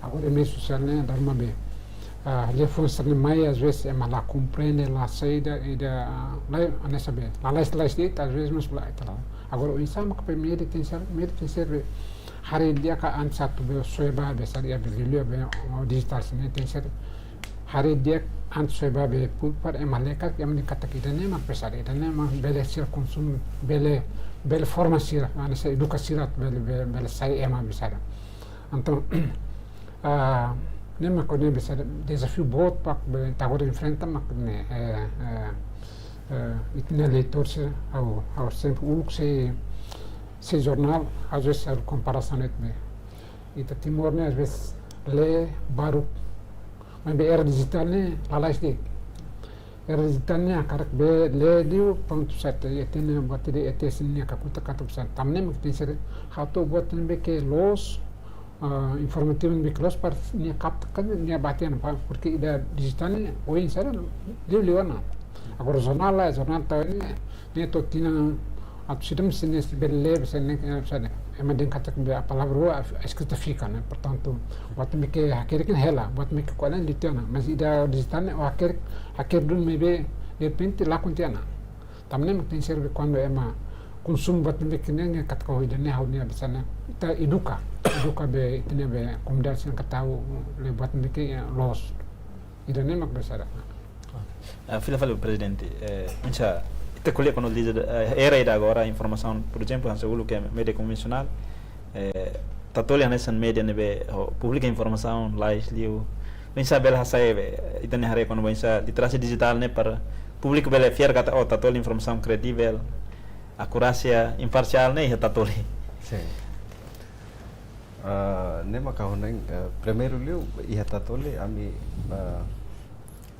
agora média sosiál ne'e dala ruma be, ah, liafuan sira-ne'e mai, às vezes, ema la komprende, la saida, ida, ah, la, hanesan be, lalais, lalais de'it, às vezes, mas la, ita la. Agora, oinsá maka be média tenke ser, média tenke ser be, haree di'ak ka antes atu be soe ba be, saida be, liuliu be, oh, dijitál sira-ne'e tenke ser, haree di'ak antes soe ba be públiku para ema lee katak, ema hatene katak ida-ne'e mak be saida, ida-ne'e mak bele sira konsumu, bele, bele forma sira, hanesan eduka sira, bele, bele, bele sai ema be saida. Entaun, ah, ne'e mak ne'e be saida, dezafiu boot mak be ita agora enfrenta mak ne'e, eh, eh, eh, ita-nia leitór sira, ha'u, ha'u sempre uluk sei, sei jornál, às vezes halo komparasaun ne'e be. Ita Timor ne'e, às vezes, lee baruk, maibé era dijitál ne'e, lalais de'it. Era dijitál ne'e hakarak be lee liu, prontu sa'e, ita hatene buat ida, ita hatene nia kakutak katak sa'e. Tanba ne'e mak tenke ser hato'o buat ne'ebé ke loos, ah, informativu ne'ebé ke loos para nia kapta ka nia bá tiha ona, pa-, porke ida dijitál ne'e, oinsá de'it, liuliu ona. Agora jornál la, jornál tau ne'e, ne'e to'o tinan atus ida mós ne'e sei bele lee, bisa ne'e, eh, bisa ne'e. Ema dehan katak be palavra rua, a eskrita fika, ne'e? Portantu, buat ne'ebé ke hakerek ne'e hela, buat ne'ebé ke ko'alia ne'e liu tiha ona. Mas ida dijitál ne'e, ó hakerek, hakerek duni maibé De repente lakon tiha ona. Tanba ne'e mak tenke serve kuandu ema konsumu buat ne'ebé ke ne'e, ne'e katak ho ida-ne'e ha'u-nia bisa ne'e. Ita eduka, eduka be ita-nia be komunidade sira katak ha'u le buat ne'ebé ke, eh, loos. Ida-ne'e mak bisa da. Ah, fila fali prezidente, eh, oinsá, ita ko'alia kona-ba, eh, era ida agora informasaun, por ezemplu, hanesan uluk média konvensionál, eh, Tatoli hanesan média ne'ebé, ho, publika informasaun, lais liu. Oinsá bele hasa'e be, ita-nia haree kona-ba oinsá literasia dijitál ne'e para públiku bele fiar katak, oh, Tatoli informasaun kredivel, akurásia, imparsiál ne'e iha Tatoli. Sin. Ah, ne'e mak ha'u hanoin, eh, primeiru liu iha Tatoli ami, eh,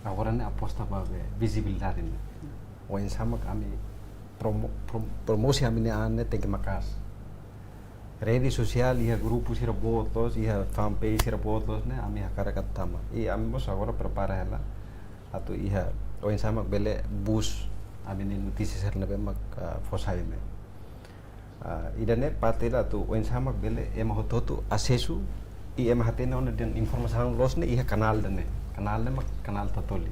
agora ne'e aposta ba be vizibilidade ne'e. Oinsá mak ami promo-, prom-, promosi ami-nia an ne'e tenke maka'as. Rede sosiál iha grupu sira boot loos, iha fanpage sira boot loos ne'e ami hakarak atu tama. I ami mós agora prepara hela atu iha oinsá mak bele buka ami-nia notísia sira ne'ebé mak, ah, fó sai ne'e. Ah, ida-ne'e parte ida atu oinsá mak bele ema hotu-hotu asesu i ema hatene ona dehan informasaun loos ne'e iha kanál ida-ne'e. Kanál ne'e mak kanál Tatoli.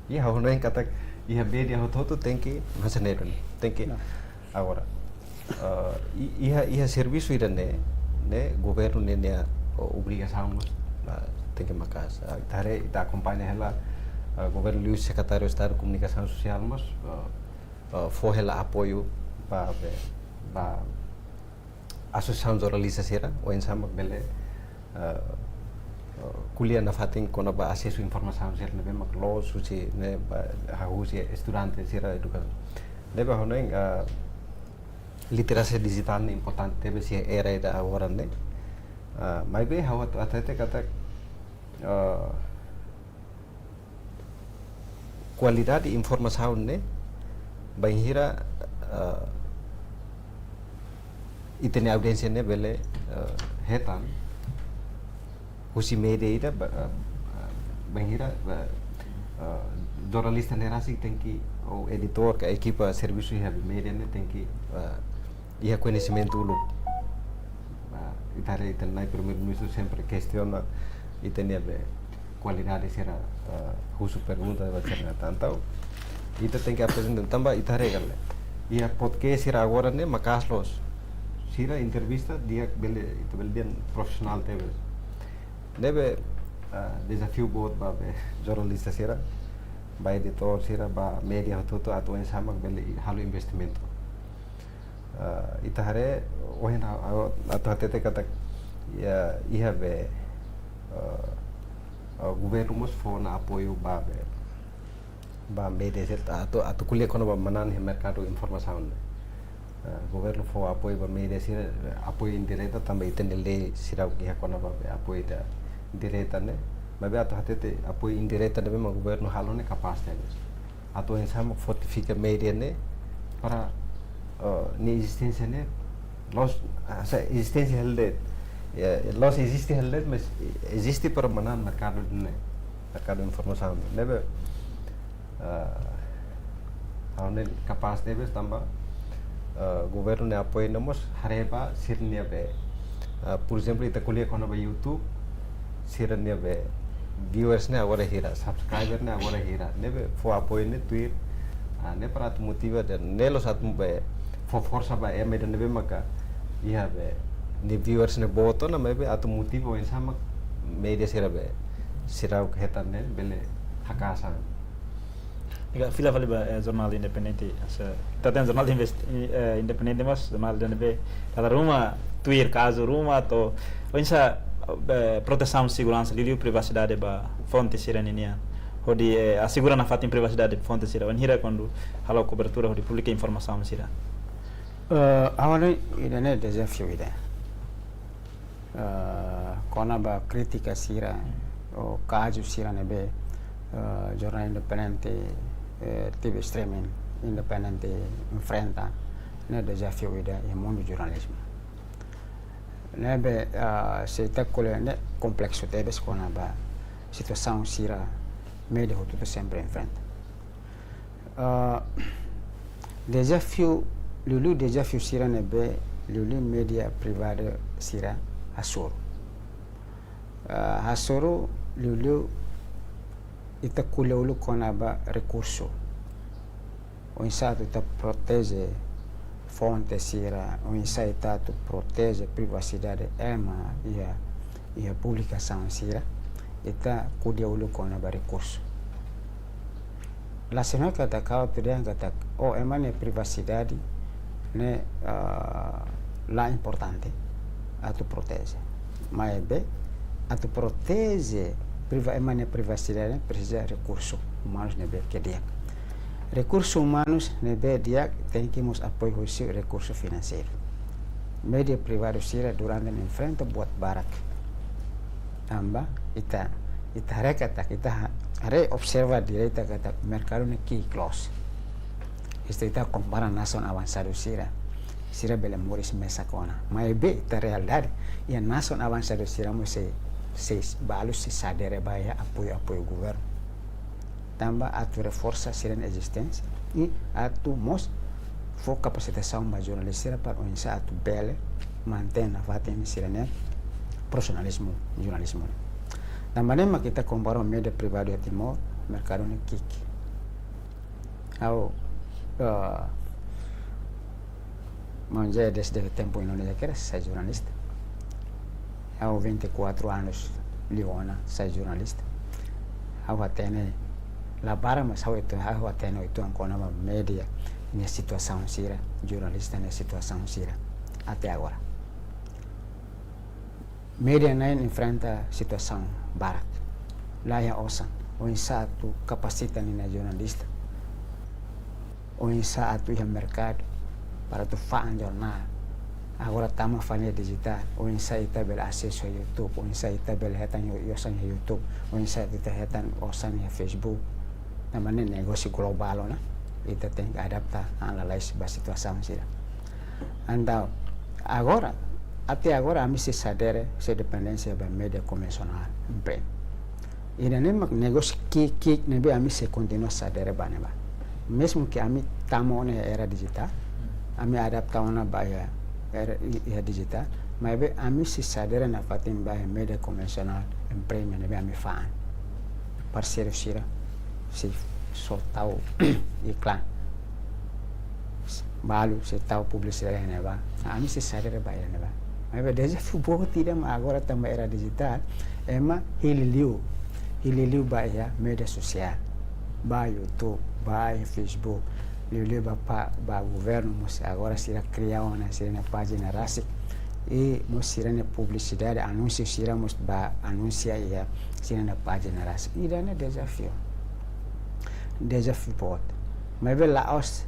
I ha'u hanoin katak iha média hotu-hotu tenke hanesan ne'e duni. Tenke. Nah. Agora, eh, i-, iha, iha servisu ida-ne'e, ne'e governu ne'e nia, o, obrigasaun mós, ah, tenke maka'as. Ah, ita haree, ita akompaña hela, ah, governu liu Sekretáriu Estadu Komunikasaun Sosiál mós, ah, ah, fó hela apoiu ba, be, ba asosiasaun jornalista sira, oinsá mak bele, eh, eh, ko'alia nafatin kona-ba asesu informasaun sira ne'ebé mak loos husi ne'e ba, ah, husi estudante sira edukasaun. Ne'ebé ha'u hanoin, eh, literasia dijitál ne'e importante tebes iha era ida agora ne'e. Eh, maibé ha'u atu hatete katak, eh, kualidade informasaun ne'e, bainhira, eh, ita-nia audiénsia ne'e bele, eh, hetan husi média ida ba, eh, bainhira ba, eh, jornalista ne'e rasik tenke, ou editór ka ekipa servisu iha média ne'e tenke, eh, iha koñesimentu uluk. Ah, ita haree ita-nia Primeiru-Ministru sempre kestiona ita-nia be kualidade sira, ah, husu pergunta ba sira ne'e tan. Entaun ita tenke aprezenta tanba ita haree katak iha podcast sira agora ne'e maka'as loos. Sira entrevista di'ak bele, ita bele dehan profisionál tebes. Ne'ebé, ah, dezafiu boot ba be jornalista sira, ba editór sira, ba média hotu-hotu atu oinsá mak bele halo investimentu. Ah, ita haree, ohin ha'u, ha'u atu hatete katak, ya, iha be, ah, ah, governu mós fó ona apoiu ba be, ba média sira atu, atu ko'alia kona-ba manán iha merkadu informasaun. Ah, governu fó apoiu ba média sira, apoiu indireta tanba ita-nia lei sira iha kona-ba be apoiu ida direta ne'e. Maibé atu hatete apoiu indireta ne'ebé mak governu halo ne'e kapás tebes. Atu oinsá mak fortifika média ne'e para, eh, nia ezisténsia ne'e loos, ah, sa-, ezisténsia hela de'it, eh, loos eziste hela de'it, mas eziste para manán merkadu ne'e, merkadu informasaun. Ne'ebé, eh, ha'u hanoin kapás tebes tanba, eh, governu nia apoiu ne'e mós haree ba sira-nia be, eh, por ezemplu, ita ko'alia kona-ba YouTube, sira-nia be viewers ne'e agora hira, subscriber ne'e agora hira, ne'ebé fó apoiu ne'e tuir, ah, ne'e para atu motiva dehan, ne'e loos atu be fó forsa ba ema ida ne'ebé maka iha be nia viewers ne'e boot ona, maibé atu motiva oinsá mak média sira be sira hetan ne'e bele haka'as an. Iha fila fali ba, eh, jornál independente, se, ita hatene jornál invest-, eh, independente mas jornál ida ne'ebé dala ruma tuir kazu ruma to'o oinsá, eh, protesaun seguransa liuliu privasidade ba fonte sira ninian. Hodi, eh, asegura nafatin privasidade fonte sira. Bainhira kuandu halo kobertura hodi publika informasaun sira. Eh, ha'u hanoin ida-ne'e dezafiu ida. Eh, kona-ba krítika sira, ou kazu sira ne'ebé, eh, jornál independente, eh, T V streaming independente enfrenta, ne'e dezafiu ida iha mundu jornalizmu. Ne'ebé, eh, se ita ko'alia ne'e kompleksu tebes kona-ba situasaun sira média hotu-hotu sempre enfrenta. Ah, dezafiu, liuliu dezafiu sira ne'ebé liuliu média privadu sira hasoru. Ah, hasoru liuliu ita ko'alia uluk kona-ba rekursu. oinsá atu ita proteje fonte sira, oinsá ita atu proteje privasidade ema iha, iha publikasaun sira, ita ko'alia uluk kona-ba rekursu. La sino katak ha'u atu dehan katak, oh, ema nia privasidade ne'e, ah, la importante atu proteje. Maibé, atu proteje priva-, ema nia privasidade ne'e presiza rekursu umanus ne'ebé ke di'ak. Rekursu umanus ne'ebé di'ak tenke mós apoiu husi rekursu finanseiru. Média privadu sira durante ne'e enfrenta buat barak. Tanba ita, ita haree katak, ita ha-, haree observa direta katak merkadu ne'e ki'ik loos. Iha ita kompara nasaun avansadu sira, sira bele moris mesak ona. Maibé ita realidade, iha nasaun avansadu sira mós sei, sei balu sei sadere ba iha apoiu, apoiu governu. Tanba atu reforsa sira-nia ezisténsia i atu mós fó kapasitasaun ba jornalista sira para oinsá atu bele mantein nafatin sira-nia profisionalizmu jornalizmu. Tanba ne'e mak ita kompara média privadu iha Timor, merkadu ne'e ki'ik. Ha'u, eh, maun Jaya desde tempu Indonézia kedas sai jornalista. Ha'u vinte e quatro anos liu ona sai jornalista. Ha'u hatene, la barak, mas ha'u uitoan, ha'u hatene uitoan kona-ba média nia situasaun sira, jornalista nia situasaun sira até agora. Média na'in enfrenta situasaun barak. La iha osan, oinsá atu kapasita ninia jornalista, oinsá atu iha merkadu para atu fa'an jornál. Agora tama fali dijitál, oinsá ita bele asesu iha YouTube, oinsá ita bele hetan osan iha YouTube, oinsá ita hetan osan iha Facebook. Tanba ne'e negósiu globál ona, ita tenke adapta, analiza ba situasaun sira. Entaun, agora, até agora, ami sei sadere, sei dependénsia ba média konvensionál, empresa. Ida-ne'e mak negósiu ki'ik-ki'ik ne'ebé ami sei kontinua sadere ba ne'ebá. Mezmu ke ami tama ona iha era dijitál, ami adapta ona ba iha era, i-, iha dijitál, maibé ami sei sadere nafatin ba iha média konvensionál, empresa ne'ebé ami fa'an. Parseiru sira sei só tau iklan. Balu sei tau publisidade iha ne'ebá. Ami sei sadere ba iha ne'ebá. Maibé dezafiu boot ida mak agora tanba era dijitál, ema hili liu, hili liu ba iha média sosiál, ba YouTube, ba iha Facebook, liuliu ba, ba, ba governu mós agora sira kria ona sira-nia pájina rasik. I mós sira-nia publisidade, anúnsiu sira mós ba anunsia iha sira-nia pájina rasik. Ida-ne'e dezafiu. Dezafiu boot. Maibé la'ós,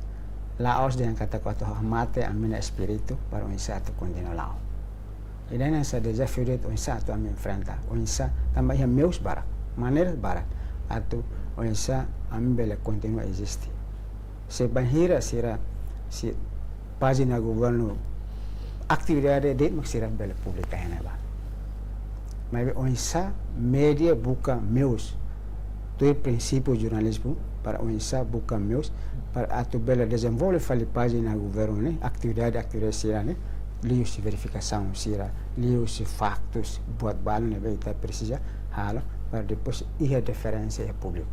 la'ós dehan katak atu hamate ami-nia espíritu para oinsá atu kontinua, la'ós. Ida-ne'e hanesan dezafiu de'it oinsá atu ami enfrenta, oinsá, tanba iha meius barak, maneiras barak atu oinsá ami bele kontinua eziste. Se bainhira sira, se pájina governu, atividade de'it mak sira bele publika iha ne'ebá. Maibé oinsá média buka meius, tuir prinsípiu jornalizmu, para oinsá buka meius para atu bele dezenvolve fali pájina governu ne'e, atividade, atividade sira-ne'e, liuhusi verifikasaun sira, liuhusi faktus, buat balu ne'ebé ita presiza halo, para depois iha diferensa iha públiku,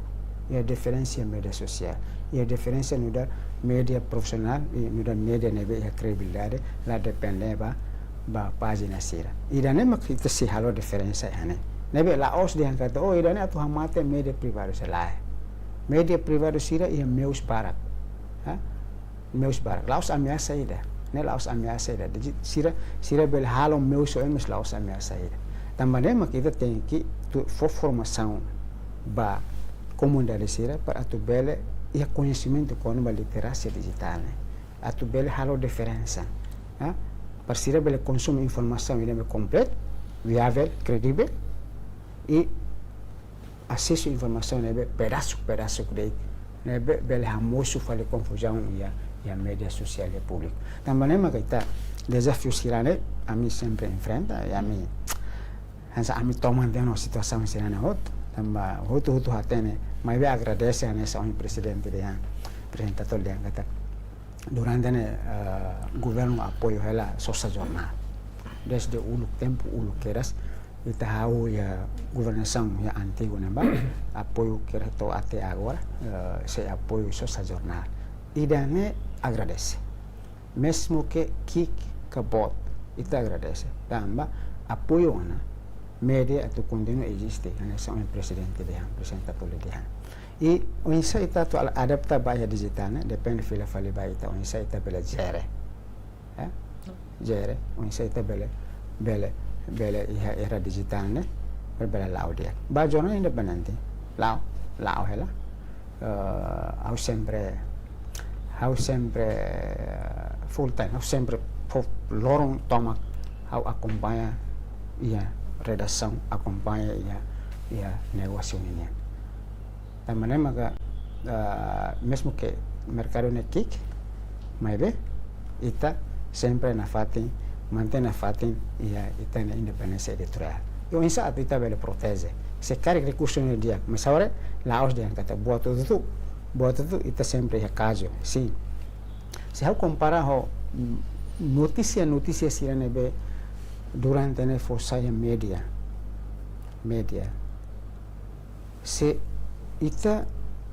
iha diferensa iha média sosiál, iha diferensa nu'udar média profisionál i nu'udar média ne'ebé iha kredibilidade, la depende ba, ba pájina sira. Ida-ne'e mak ita sei halo diferensa iha ne'e. Ne'ebé la'ós dehan katak, oh, ida-ne'e atu hamate média privadu sira, lae. Média privadu sira iha meius barak. Ha? Meius barak. La'ós ameasa ida. Ne'e la'ós ameasa ida. Jadi sira, sira bele halo meius oioin, mas la'ós ameasa ida. Tanba ne'e mak ita tenke atu fó formasaun ba komunidade sira para atu bele iha koñesimentu kona-ba literasia dijitál ne'e. Atu bele halo diferensa. Ha? Para sira bele konsumu informasaun ida ne'ebé kompletu, viavel, kredivel, i asesu informasaun ne'ebé pedasuk-pedasuk de'it, ne'ebé bele hamosu fali konfuzaun iha, iha média sosiál iha públiku. Tanba ne'e mak ita dezafiu sira-ne'e ami sempre enfrenta, i ami, hanesan ami toman tiha ona situasaun sira-ne'e hotu, tanba hotu-hotu hatene, maibé agradese hanesan ohin prezidente dehan, prezidente To'o dehan katak durante ne'e, eh, governu apoiu hela sosa jornál. Desde uluk, tempu uluk kedas, ita hahú iha governasaun iha antigu ne'ebá, apoiu kedas to'o até agora, eh, sei apoiu sosa jornál. Ida-ne'e agradese. Mezmu ke ki'ik ka boot, ita agradese. Tanba apoiu ona média atu kontinua eziste, hanesan ohin prezidente dehan, prezidente Tato Lee dehan. I oinsá ita atu al-, adapta ba iha dijitál ne'e, depende fila fali ba ita, oinsá ita bele jere. Eh? Jere, oinsá ita bele, bele, bele iha era dijitál ne'e, bele, bele la'o di'ak. Ba jornál independente, la'o, la'o hela. Eh, ha'u sempre, ha'u sempre, eh, full time, ha'u sempre fó loron tomak, ha'u akompaña iha redasaun, akompaña iha, iha negósiu ninian. Tanba ne'e maka, ah, mezmu ke merkadu ne'e ki'ik, maibé ita sempre nafatin, mantein nafatin iha ita-nia independénsia editoriál. I oinsá atu ita bele proteje. Se karik rekursu ne'e di'ak, mas agora la'ós dehan katak buat hotu-hotu, buat hotu-hotu ita sempre iha kazu. Sin. Se ha'u kompara ho, mm, notísia, notísia sira ne'ebé durante ne'e fó sai iha média. Média. Se ita,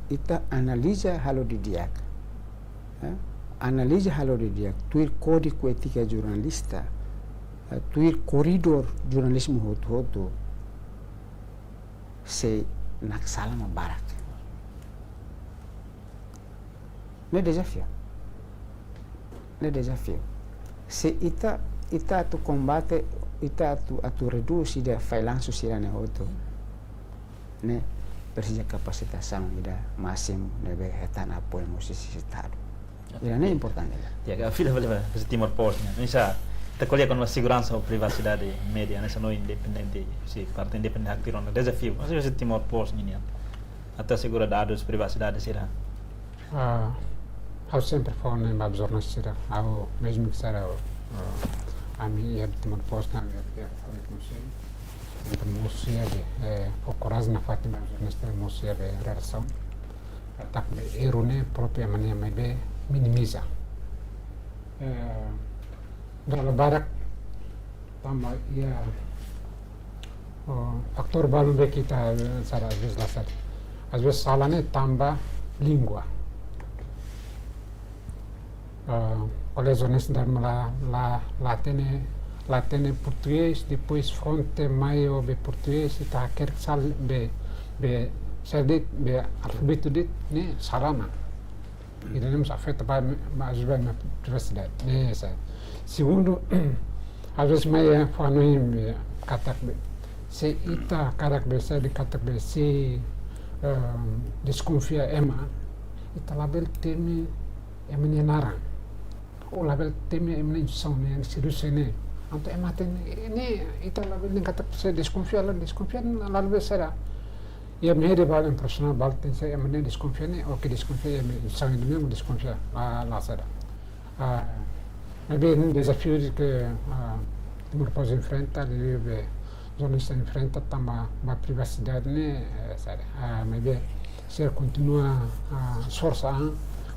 ita analiza halo didi'ak, eh? Analiza halo didi'ak, tuir kódigu étika jornalista, eh, tuir koridór jornalizmu hotu-hotu, sei naksalan mak barak. Ne'e dezafiu. Ne'e dezafiu. Se ita, ita atu kombate, ita atu, atu redús ida fallansu sira-ne'e hotu, ne'e presiza kapasitasaun ida másimu ne'ebé hetan apoiu mós husi Estadu. Ida-ne'e importante. Ya, ka fila fila fila husi Timor Post ne'e. Oinsá ita ko'alia kona-ba seguransa ou privasidade média, hanesan independente, husi parte independente haktuir ona dezafiu. Mas husi Timor Post nian, atu asegura dadus privasidade sira. Ah, ha'u sempre fó ne'e ba jornalista sira, ha'u mezmu ke sira, ah, ami iha Timor Post, ami iha, iha, ami konsellu, sempre mosu iha be, eh, fó korajen nafatin ba jornalista mosu iha be redasaun. Katak be erru ne'e própriu ema nia maibé minimiza. Eh, dala barak tanba iha, oh, fatór balun be ke ita, eh, sala, às vezes la sala. Às vezes sala ne'e tanba língua. Ah, kolega jornalista dala ida la, la, la hatene, la hatene portugés, depois fronte mai ho be portugés, ita hakerek sala be, be, sala de'it, be alfabetu de'it, ne'e sala ona. Ida-ne'e mós afeta ba, ba, às vezes ba privasidade, ne'e sá. Segundu, às vezes mai, eh, fó hanoin, eh, katak be, se ita karik be, se ita karik be, se, ehm, deskonfia ema, ita labele temi ema nia naran. Ou labele temi ema nia instituisaun ne'e, servisu ne'e. Entaun ema hatene, ne'e, ita labele dehan katak se deskonfia, la deskonfia, labele sala. Iha média balu, profisionál balu tenke ser ema ne'e deskonfia ne'e, oke, deskonfia, ema instituisaun ne'e deskonfia, la, la sala. Ah, maibé ne'e dezafiu ida ke, ah, Timor Post enfrenta, liuliu be jornalista enfrenta, tanba ba privasidade ne'e, eh, sala. Ah, maibé sira kontinua, ah, esforsu an,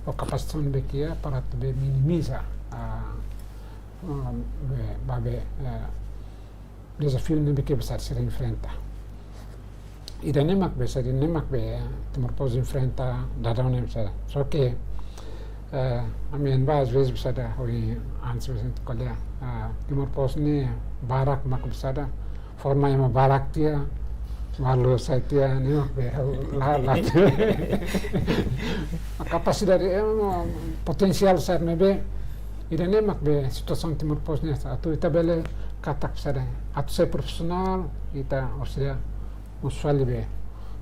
ho kapasitasaun be ke iha para atu be minimiza, ah, ah, be, ba be, eh, dezafiu ne'ebé ke besar sira enfrenta. Ida-ne'e mak be, sira, ida-ne'e mak be, eh, Timor Post enfrenta daudaun ne'e besar. Só ke, eh, ami hein ba, às vezes, besar da, ohin antes, besar ko'alia, ah, Timor Post ne'e barak mak besar da, forma ema barak tiha, balu sai tiha, ne'e mak be, la, la. Kapasidade, eh, potensiál sira ne'ebé, ida-ne'e mak be situasaun Timor Post ne'e, atu ita bele katak sira, atu sai profisionál, ita orsida, usual be,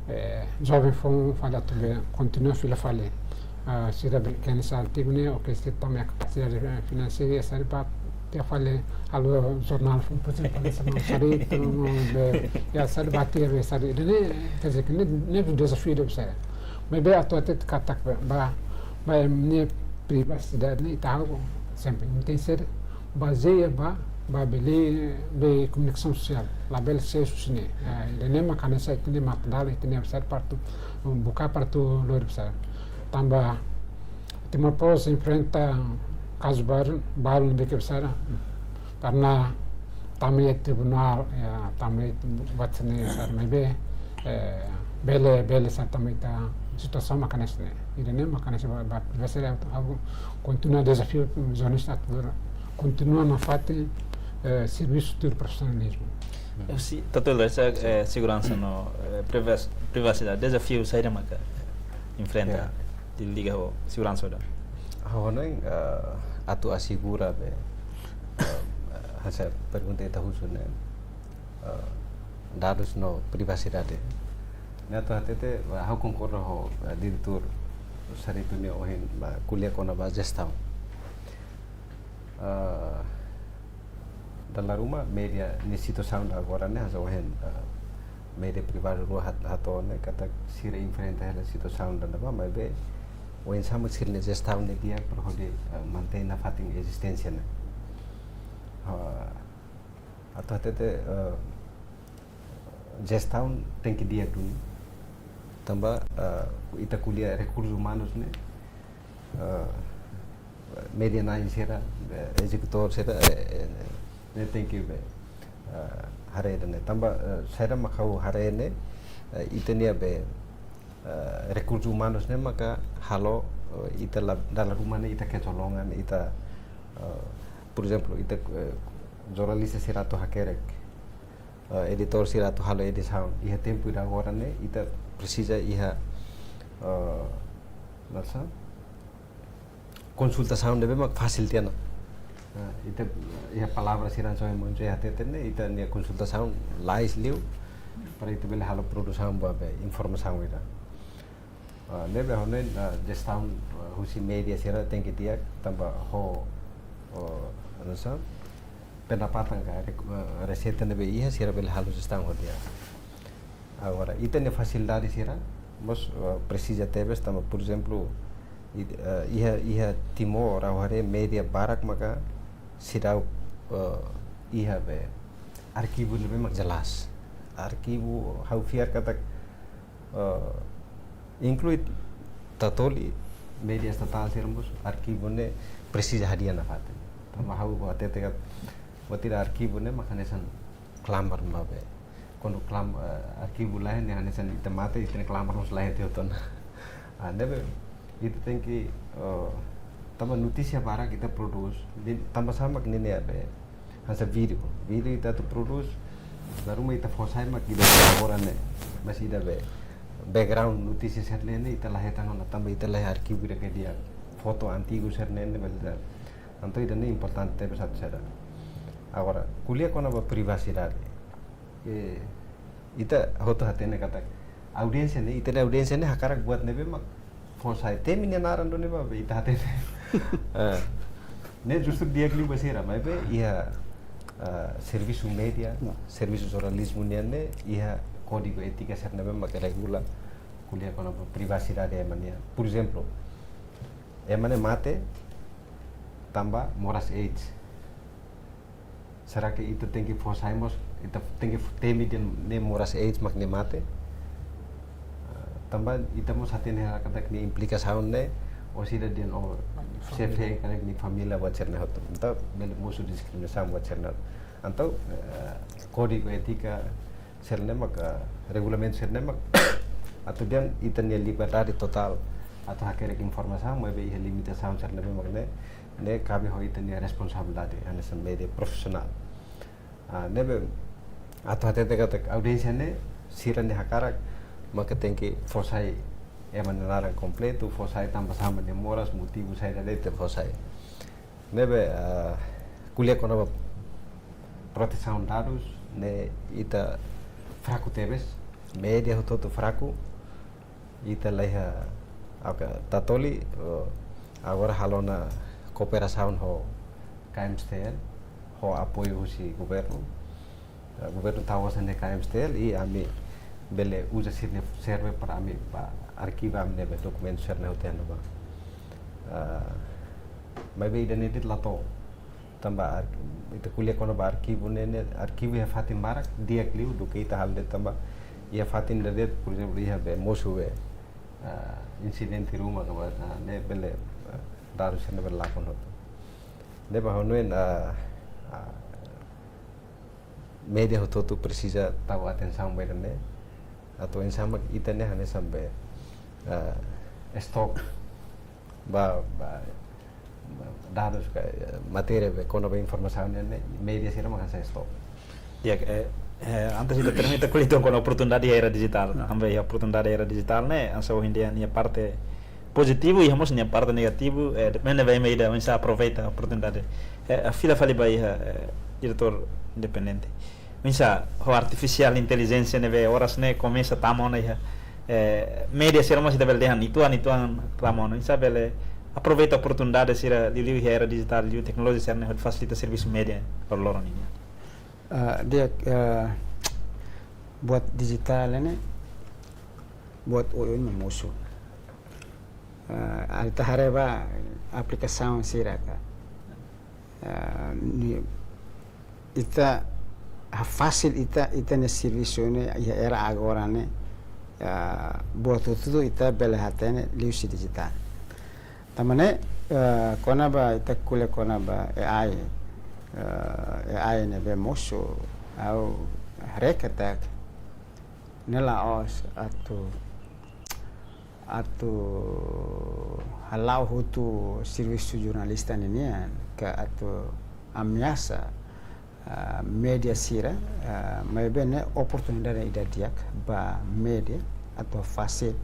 eh, joven foun fali atu be kontinua fila fali. Ah, sira be kedas artigu ne'e, oke, sira tama kapasidade, eh, finanseira, sira ba tiha fali halo jornál foun, por ezemplu, hanesan sira tama be, ya, sira ba tiha be, sira, ne'e, quer dizer, ne'e, ne'e dezafiu ida be sira. Maibé atu hatete katak be, ba, ba ema nia privasidade ne'e ita halo sempre, entaun tenke ser bazeia ba, ba bele, be komunikasaun sosiál, labele ser husi ne'e. Eh, ida-ne'e mak hanesan ita-nia mak dala, ita-nia besar para atu, buka para atu lori besar. Tanba Timor Post enfrenta kazu balu, balu ne'ebé ke besar. Karena tama iha tribunál, ya, tama iha buat sira-ne'e sira maibé, eh, bele, bele sira tama ita situasaun mak hanesan ne'e. Ida-ne'e mak hanesan ba, ba, ba sira atu ha'u kontinua dezafiu jornalista atu kontinua nafatin, eh, servisu tuir profisionalizmu. Eh, si, Tatoli, esa, eh, seguransa no, eh, privas-, privasidade, dezafiu saida maka enfrenta, ya, liga ho seguransa hotu? Ha'u hanoin, eh, atu asegura be, eh, hanesan pergunta ita husu ne'e, eh, dadus no privasidade. Ne'e atu hatete, ha'u konkorda ho, eh, diretór Sarito nia ohin ba ko'alia kona-ba jestaun. Eh, dala ruma média nia situasaun agora ne'e hanesan ohin, eh, média privadu rua hat-, hato'o ne'e katak sira enfrenta hela situasaun ida ne'ebá, maibé oinsá mak sira-nia jestaun ne'e di'ak para hodi, eh, mantein nafatin ezisténsia ne'e. Eh, atu hatete, eh, jestaun tenke di'ak duni. Tanba, eh, ita ko'alia rekursus umanus ne'e, eh, média na'in sira, eh, ezekutór sira, eh, eh, ne'e tenke be, eh, haree ida-ne'e. Tanba, eh, saida mak ha'u haree ne'e, eh, ita-nia be, eh, rekursus umanus ne'e maka halo, eh, ita la, dala ruma ne'e ita kecolongan, ita, eh, por ezemplu, ita, eh, jornalista sira atu hakerek, eh, editór sira atu halo edisaun. Iha tempu ida agora ne'e, ita presiza iha, eh, nasa, konsultasaun ne'ebé mak fasil tiha ona. Eh, ita, eh, iha palavra sira hanesan ohin maun José hatete ne'e, ita-nia konsultasaun lais liu, para ita bele halo produsaun ba be informasaun ida. Ah, ne'ebé ha'u hanoin, ah, jestaun, ah, husi média sira tenke di'ak tanba ho, ho, nasa, pendapatan ka rek-, ah, reseita ne'ebé iha sira bele halo jestaun ho di'ak. Agora, ita-nia fasilidade sira mós, ah, presiza tebes tanba, por ezemplu, i-, ah, iha, iha Timor, ha'u haree média barak maka seidauk, ah, iha be arkivu ne'ebé mak jelas. Arkivu ha'u fiar katak, eh, inklui Tatoli, média estatál sira mós arkivu ne'e presiza hadi'a nafatin. Tanba ha'u hatete katak buat ida arkivu ne'e mak hanesan klamar maibé. Kuandu klam-, eh, arkivu laiha ne'e hanesan ita mate, ita-nia klamar mós laiha tiha ona. Ah, ne'ebé ita tenke, eh, tanba notísia barak ita prodús, di-, tanba sá mak ne'e ne'e be hanesan vídeo. Vídeo ita atu prodús, dala ruma ita fó sai mak ida agora ne'e. Mas ida be background notísia sira-ne'e ne'e ita la hetan ona tanba ita laiha arkivu ida ke di'ak, foto antigu sira-ne'e ne'e bele ita. Entaun ida-ne'e importante tebes atu sira. Agora, ko'alia kona-ba privasidade. Eh, ita hotu hatene katak audiénsia ne'e, ita-nia audiénsia ne'e hakarak buat ne'ebé mak fó sai temi nia naran duni ba, be ita hatene. Ah. Ne'e justru di'ak liu ba sira, maibé iha, ah, servisu média, servisu jornalizmu nian ne'e, iha kódigu étika sira ne'ebé mak regula ko'alia kona-ba privasidade ema nian. Por ezemplu, ema ne'e mate tanba moras AIDS. Será ke ita tenke fó sai mós, ita tenke f-, temi dehan ne'e moras AIDS mak ne'e mate? Ah, tanba ita mós hatene hela katak nia implikasaun ne'e, orsida dehan o Família. Xefe karik nia família buat sira-ne'e hotu. Entaun, bele mosu diskriminasaun buat sira-ne'e hotu. Entaun, eh, kódigu étika sira-ne'e mak, ah, regulamentu sira-ne'e mak atu dehan ita-nia liberdade totál atu hakerek informasaun, maibé iha limitasaun sira-ne'e mak ne'e, ne'e kabe ho ita-nia responsabilidade, hanesan média profisionál. Ah, ne'ebé atu hatete katak audiénsia ne'e, sira-ne'e hakarak, maka tenke fó sai ema nia naran kompletu, fó sai tanba sá mak nia moras, motivu saida de'it fó sai. Ne'ebé, ah, ko'alia kona-ba protesaun dadus ne'e ita fraku tebes, média hotu-hotu fraku, ita laiha, oke, Tatoli, oh, agora halo ona kooperasaun ho K M S T L, ho apoiu husi governu. Eh, governu tau osan de'it K M S T L, i ami bele uza sira-nia server para ami ba arkiva ami-nia be dokumentu sira-ne'e hotu iha ne'ebá. Ah, maibé ida-ne'e de'it la to'o. Tanba ar-, ita ko'alia kona-ba arkivu ne'e, ne'e arkivu iha fatin barak di'ak liu duké ita halo de'it tanba iha fatin ida de'it, por ezemplu, iha be mosu be, ah, insidente ruma ka ba, ah, ne'e bele, ah, dadus sira-ne'e bele lakon hotu. Ne'ebé ha'u hanoin, ah, ah, média hotu-hotu presiza tau atensaun ba ida-ne'e. Atu oinsá mak ita-nia hanesan be, eh, stok ba, ba, ba dadus ka, eh, matéria be kona-ba informasaun ne'e, ne'e média sira mak hanesan stok. Ya, eh, eh, antes ita termina, ita ko'alia kona-ba oportunidade iha era dijitál. Tanba iha oportunidade era dijitál ne'e, hanesan ohin dehan nia parte pozitivu, iha mós nia parte negativu, eh, depende ba ema ida oinsá aproveita oportunidade. Eh, fila fali ba iha, eh, diretór independente. Oinsá, ho artificial intelligence ne'ebé oras ne'e komesa tama ona iha, eh, média sira mós ita bele dehan uitoan, uitoan tama ona. Oinsá bele aproveita oportunidade sira liuliu iha era dijitál, liuliu teknolojia sira ne'e hodi fasilita servisu média loroloron nian. Ah, di'ak, eh, buat dijitál ne'e, buat oioin mak mosu. Ah, ita haree ba aplikasaun sira ka. Ah, ne'e ita, ah, fasil ita, ita-nia servisu ne'e iha era agora ne'e, ah, buat hotu-hotu ita bele hatene liuhusi dijitál. Tanba ne'e, ah, kona-ba ita ko'alia kona-ba A I, ah, A I ne'ebé mosu, ha'u haree katak ne'e la'ós atu, atu hala'o hotu servisu jornalista ninian ka atu ameasa, ah, média sira, ah, maibé ne'e oportunidade ida di'ak ba média atu fasil,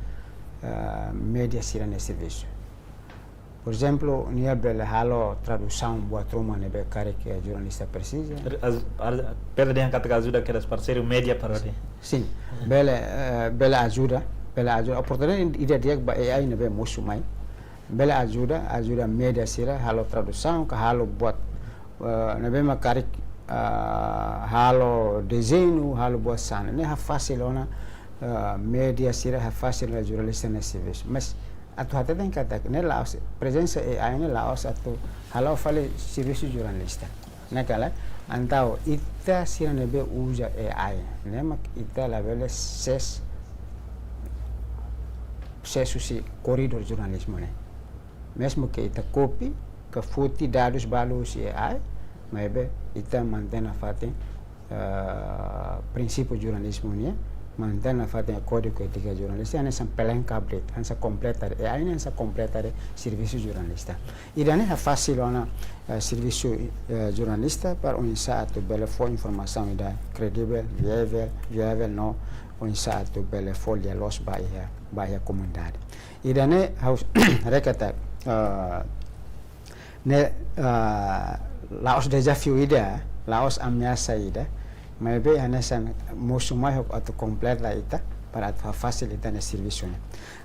ah, média sira-nia servisu. Por ezemplu, nia bele halo tradusaun buat ruma ne'ebé karik, eh, jornalista presiza. Re-, az-, ar-, bele dehan katak ajuda kedas parseiru média para dehan. Sin, bele, eh, bele ajuda, bele ajuda. Oportunidade ida di'ak ba A I ne'ebé mosu mai. Bele ajuda, ajuda média sira halo tradusaun ka halo buat, eh, ne'ebé mak karik, ah, halo dezeñu, halo buat sira-ne'e. Ne'e hafasil ona, eh, média sira, hafasil ona jornalista nia servisu. Mas atu hateten katak ne'e la'ós, prezensa A I ne'e la'ós atu hala'o fali servisu jornalista. Ne'e ka lae, entaun ita sira ne'ebé uza A I ne'e mak ita labele ses, ses husi koridór jornalizmu ne'e. Mezmu ke ita kopia ka foti dadus balu husi A I, maibé ita mantein nafatin, eh, prinsípiu jornalizmu nian, mantein nafatin kódigu étika jornalista, hanesan pelengkapu de'it, hanesan kompleta de'it, A I ne'e hanesan kompleta de'it servisu jornalista. Ida-ne'e hafasil ona, eh, servisu, eh, jornalista para oinsá atu bele fó informasaun ida kredivel, viavel, viavel no oinsá atu bele fó lia-loos ba iha, ba iha komunidade. Ida-ne'e ha'u haree katak, eh, ne'e, ah, la'ós dezafiu ida, la'ós ameasa ida, maibé hanesan mosu mai hodi atu kompleta ita, para atu fasilita ita-nia servisu ne'e.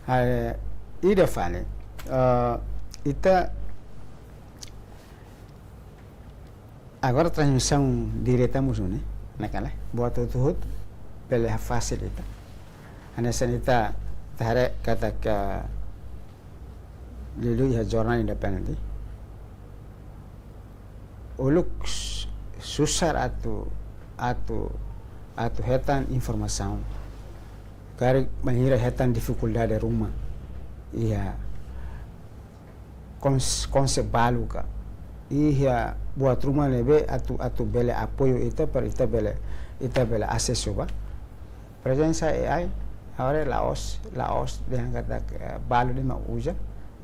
Ah, ida fali, ah, ita agora transmisaun direta mosu ne'e, ne'e ka lae, buat hotu-hotu bele fasilita. Hanesan ita, ita haree katak liuliu iha jornál independente. Uluk s-, susar atu, atu, atu hetan informasaun. Karik bainhira hetan difikuldade ruma. Iha kons-, konsep balu ka. Iha buat ruma ne'ebé atu, atu bele apoiu ita para ita bele, ita bele asesu ba. Prezensa A I, agora la'ós, la'ós dehan katak, eh, balu de'it mak uza,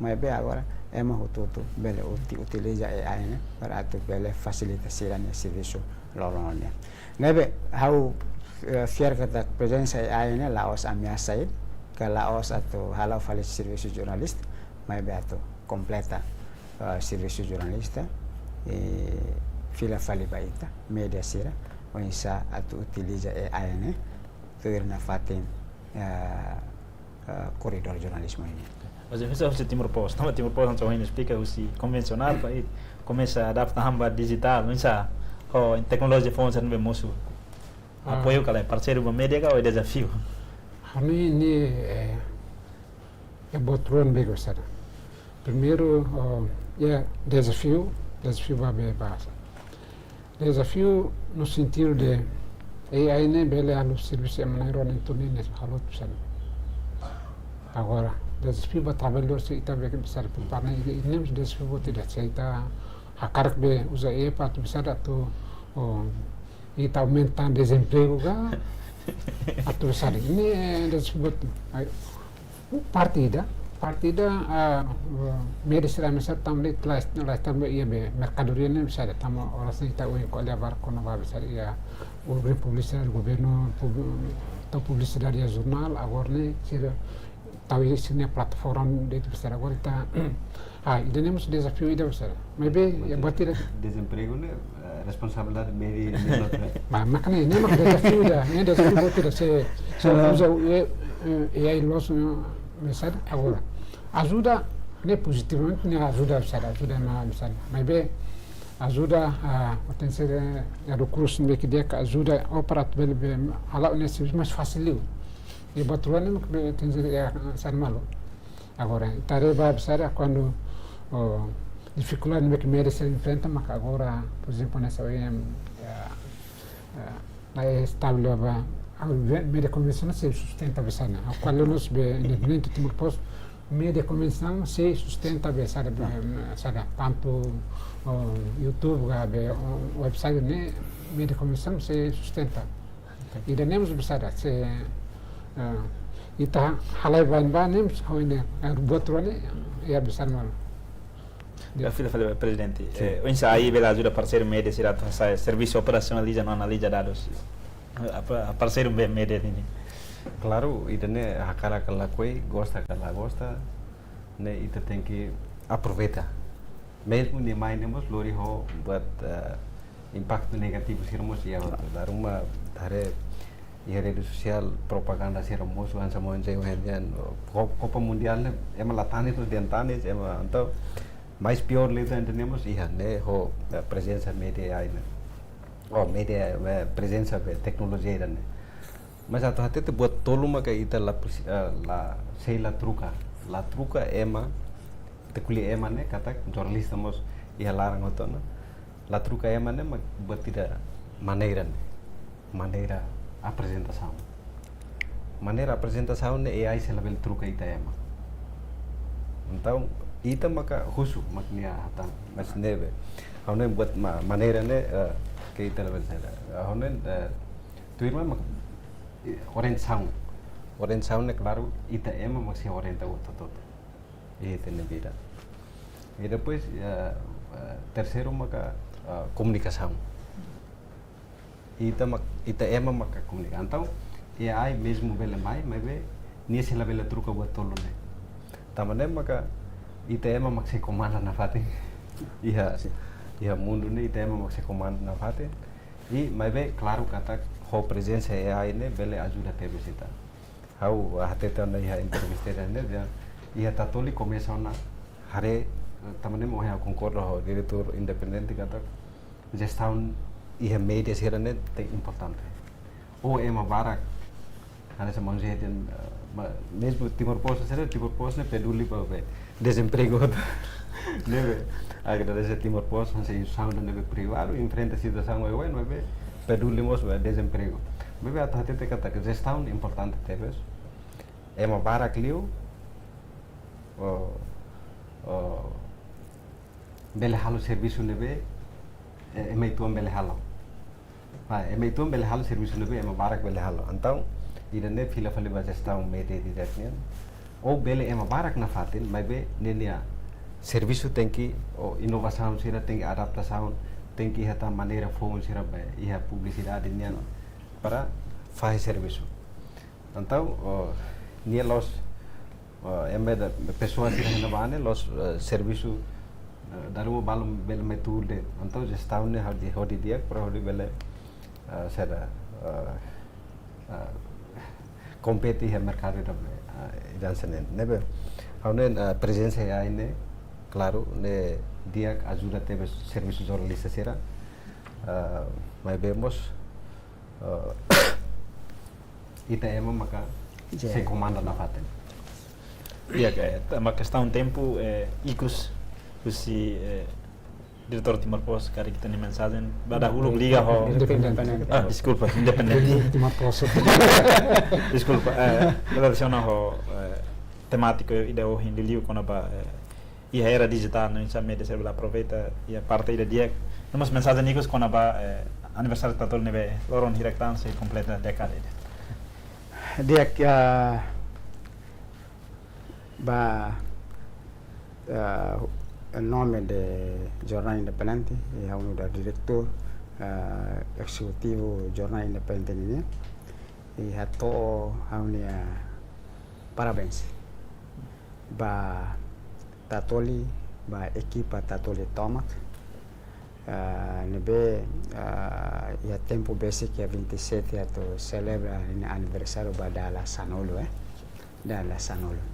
maibé agora ema hotu-hotu bele uti-, utiliza A I ne'e para atu bele fasilita sira-nia servisu loroloron nian. Ne'ebé ha'u, eh, fiar katak prezensa A I ne'e la'ós ameasa ida, ka la'ós atu hala'o fali servisu jornalista, maibé atu kompleta, eh, servisu jornalista, eh, fila fali ba ita, média sira, oinsá atu utiliza A I ne'e, tuir nafatin, eh, eh, koridór jornalizmu nian. Mas eu pensava husi Timor Post, tanba Timor Post hanesan ohin esplika husi konvensionál, para komesa adapta han ba dijitál, oinsá, ho teknolojia foun sira ne'ebé mosu. Ah. Apoiu ka lae, parseiru ba média ka, ou dezafiu? Ami ne'e, eh, iha buat rua ne'ebé gosta. Primeiru, oh, iha dezafiu, dezafiu ba be basa. Dezafiu no sentidu de A I ne'e bele halo servisu ema na'in-rua na'in-tolu ne'e halo tu sana. Agora, dezafiu ba trabalhadór sira ita bele bisa prepara ne'e, i, i ne'e dezafiu ba ita, se ita hakarak be uza A I para atu bisa atu, oh, ita aumenta dezempregu ka, atu bisa ne'e dezafiu ba ita. Ai, Parte ida, parte ida, ah, média sira mesak tama ne'e, la, la tama iha be merkadoria ne'e, misalnya tama oras ne'e ita ohin ko'alia barak kona-ba misalnya iha urgen publisidade governu pub-, tau publisidade iha jornál, agora ne'e sira tau iha sira-nia plataforma de'it, misalnya agora ita, ah, ida-ne'e mós dezafiu ida misalnya. Maibé, ya, berarti dezempregu ne'e, eh, responsabilidade média ne'e, ne'e, ne'e? Mas, mas kan ne'e, ne'e mak dezafiu ida, ne'e dezafiu boot ida se, se uza, eh, eh, A I loos, eh, misalnya, agora. Ajuda, ne'e pozitivamente, ne'e ajuda, misalnya, ajuda na, misalnya. Maibé, ajuda, ah, potensiál, eh, ya, rekursu ne'ebé ke di'ak ajuda opera atu bele be, hala'o ne'e servisu mais fásil liu. I buat rua ne'e mak be, potensiál, ya, sai malu. Agora, ita haree ba misalnya kuandu, oh, difikuldade ne'ebé ke média sira enfrenta, maka agora, por ezemplu, hanesan O E M, ya, eh, la estabele ba, ah, be-, média konvensionál sei sustenta be sira-ne'e. Ha'u ko'alia loloos be independente Timor Post, média konvensionál sei sustenta be sira-ne'e, be, sira-ne'e, tantu, oh, YouTube ka be, oh, website ne'e, média konvensionál sei sustenta. Ida-ne'e mós be sira-ne'e, se, eh, ita halai ba ne'e mós, ha'u hanoin, eh, buat rua ne'e, ya, be sira malu. Ya, fila, fila, Prezidente. Sin. Eh, oinsá A I bele ajuda parseiru média sira atu hasa'e servisu operasionaliza no analiza dadus? Apa, parseiru be média nian? Klaru, ida-ne'e hakarak ka lakohi, gosta ka la gosta, ne'e ita tenke aproveita. Mezmu nia mai ne'e mós lori ho buat, eh, impaktu negativu sira mós iha hotu. Klaru. Dala ruma haree iha rede sosiál propaganda sira mós hanesan ohin, Ko-, Kopa Mundiál ne'e ema la tanis no dehan tanis, ema entaun mais piór liu ita-nia mós iha ne'e ho, eh, prezensa média A I ne'e. Oh, média, eh, prezensa be teknolojia ida-ne'e. Mas atu hatete buat tolu maka ita la presi-, eh, la, sei la troka. La troka ema, ita ko'alia ema ne'e katak jornalista mós iha laran hotu ona. La troka ema ne'e mak buat ida maneira ne'e. Maneira aprezentasaun. Maneira aprezentasaun ne'e A I sei la bele troka ita ema. Entaun, ita maka husu, mak nia hatán, mas ne'ebé. Ha'u hanoin buat ma-, maneira ne'e, eh, ke ita la bele saida. Ha'u hanoin, eh, tuirmai mak, eh, orientasaun. Orientasaun ne'e klaru, ita ema mak sei orienta hotu-hotu. Ita-nia vida. I depois, eh, eh, terseiru maka, eh, komunikasaun. Ita mak, ita ema maka komunika. Entaun, A I mezmu bele mai, maibé nia sei la bele troka buat tolu ne'e. Tanba ne'e maka ita ema mak sei komanda nafatin. Iha, sin, iha mundu ne'e ita ema mak sei komanda nafatin. I maibé klaru katak ho prezensa A I ne'e bele ajuda tebes ita. Ha'u hatete ona iha entrevista ida ne'e, dehan iha Tatoli komesa ona haree, tanba ne'e mak ha'u konkorda ho diretór independente katak jestaun iha média sira-ne'e tenke importante. Ou ema barak, hanesan maun Zé dehan, eh, ma-, mezmu Timor Post, sira Timor Post ne'e peduli ba be dezempregu. Ne'ebé, agradese Timor Post, hanesan instituisaun ne'ebé privadu, enfrenta situasaun oioin, maibé peduli mós ba dezempregu. Maibé atu hatete katak jestaun importante tebes. Ema barak liu, oh, oh, bele halo servisu ne'ebé, eh, ema uitoan bele halo. Ah, ema uitoan bele halo servisu ne'ebé ema barak bele halo. Entaun, ida-ne'e fila fali ba jestaun média di'ak nian. Ou bele ema barak nafatin, maibé ninia servisu tenke, ou inovasaun sira tenke adaptasaun, tenke iha tan maneira foun sira ba iha publisidade nian para fahe servisu. Entaun, oh, nia la'ós, oh, ema ida, pesoál sira iha ne'ebá ne'e la'ós, eh, servisu, eh, dala ruma balun bele mai tuur de'it. Entaun jestaun ne'e hodi, hodi di'ak para hodi bele, eh, saida, eh, eh, kompete iha merkadu ida be, eh, ida hanesan ne'e. Ne'ebé, ha'u hanoin, eh, prezensa A I ne'e, klaru, ne'e di'ak ajuda tebes servisu jornalista sira. Eh, maibé mós, eh, ita ema maka, ya, sei komanda nafatin. Ya, ke, tanba kestaun tempu, eh, ikus, husi, eh, diretór Timor Post, karik ita-nia mensajen, ba dahuluk liga ho. Independente. Ah, deskulpa, independente. Timor Post. Deskulpa, eh, relasiona ho, eh, temátika ida ohin liuliu kona-ba, eh, iha era dijitál, no oinsá média sira bele aproveita, iha parte ida di'ak. No mós mensajen ikus kona-ba, eh, aniversáriu Tatoli ne'ebé loron hirak tan sei kompleta dékada ida. Di'ak, ah, Ba, eh, em nome de Jornal Independente, i ha'u nu'udar diretór, eh, ezekutivu Jornal Independente nian, i hato'o ha'u-nia parabéns ba Tatoli, ba ekipa Tatoli tomak, ah, ne'ebé, ah, iha tempu besik iha vinte e sete atu selebra ninia aniversáriu ba dala sanulu, eh. Dala sanulu.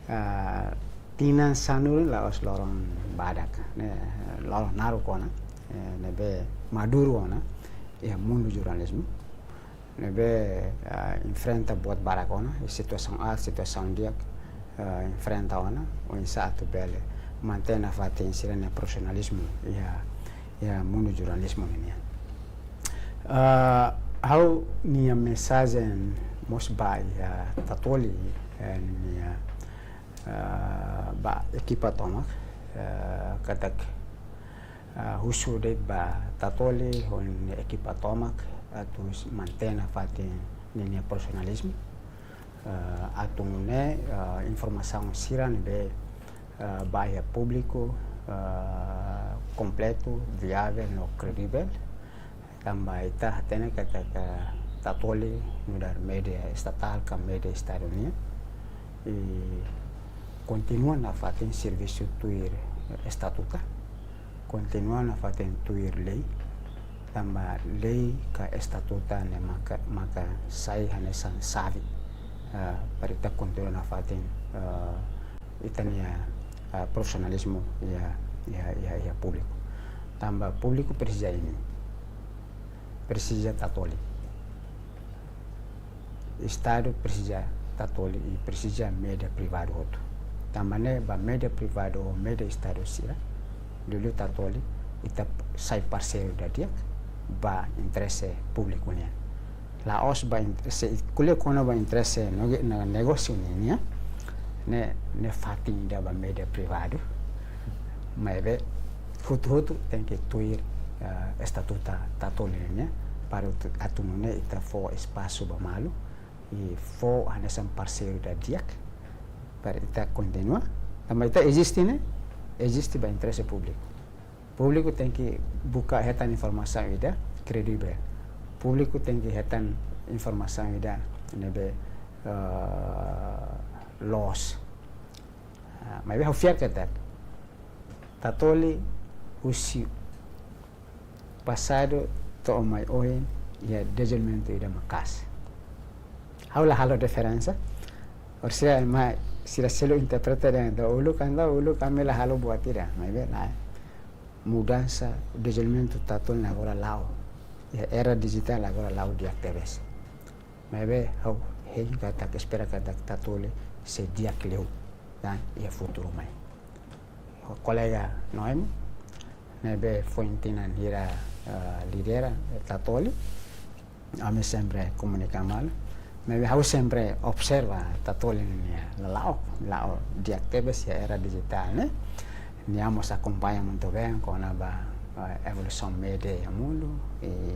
Ah, tinan sanulu la'ós loron badak, ne'e, loron naruk ona, eh, ne'ebé maduru ona iha mundu jornalizmu. Ne'ebé, ah, enfrenta buat barak ona, i situasaun aat, situasaun di'ak, ah, enfrenta ona, oinsá atu bele mantein nafatin sira-nia profisionalizmu iha, iha mundu jornalizmu nian. Ah, ha'u-nia mensajen mós ba iha Tatoli, eh, nia, ah, ba ekipa tomak, eh, katak, ah, husu de'it ba Tatoli ho nia ekipa tomak atu s-, mantein nafatin ninia profisionalizmu. Ah, atu nune'e, ah, informasaun sira ne'ebé, ah, ba iha públiku, ah, kompletu, viavel no kredivel. Tanba ita hatene katak Tatoli nu'udar média estatál ka média Estadu nian, i kontinua nafatin servisu tuir estatuta, kontinua nafatin tuir lei, tanba lei ka estatuta ne'e maka, maka sai hanesan xave, ah, para ita kontinua nafatin, ah, ita-nia, ah, profisionalizmu iha, iha, iha, iha públiku. Tanba públiku presiza imi, presiza Tatoli. Estadu presiza Tatoli i presiza média privadu hotu. Tanba ne'e ba média privadu ho média Estadu sira, liuliu Tatoli, ita sai parseiru ida di'ak ba interese públiku nian. La'ós ba in-, se ko'alia kona-ba interese no, no negósiu nian, ne'e, ne'e fatin ida ba média privadu. Maibé hotu-hotu tenke tuir, eh, estatuta Tatoli nian, para atu, atu nune'e ita fó espasu ba malu, i fó hanesan parseiru ida di'ak, para ita kontinua. Tanba ita eziste ne'e, eziste ba interese públiku. Públiku tenke buka hetan informasaun ida kredivel. Públiku tenke hetan informasaun ida ne'ebé, eh, loos. Ah, maibé ha'u fiar katak Tatoli husi pasadu to'o mai ohin iha dezenvolvimentu ida maka'as. Ha'u la halo diferensa. Orsida mai sira seluk interpreta dehan uluk, entaun uluk ami la halo buat ida, maibé lae. Mudansa, dezenvolvimentu Tatoli agora la'o. Iha era dijitál agora la'o di'ak tebes. Maibé ha'u hein katak, espera katak Tatoli sei di'ak liu tan iha futuru mai. Kolega Noemo, ne'ebé foin tinan hira, eh, lidera Tatoli, ami sempre komunika malu. Maibé ha'u sempre observa Tatoli nia lala'ok, la'o di'ak tebes iha era dijitál ne'e. Nia mós akompaña muito bem kona-ba, eh, evolusaun média iha mundu, i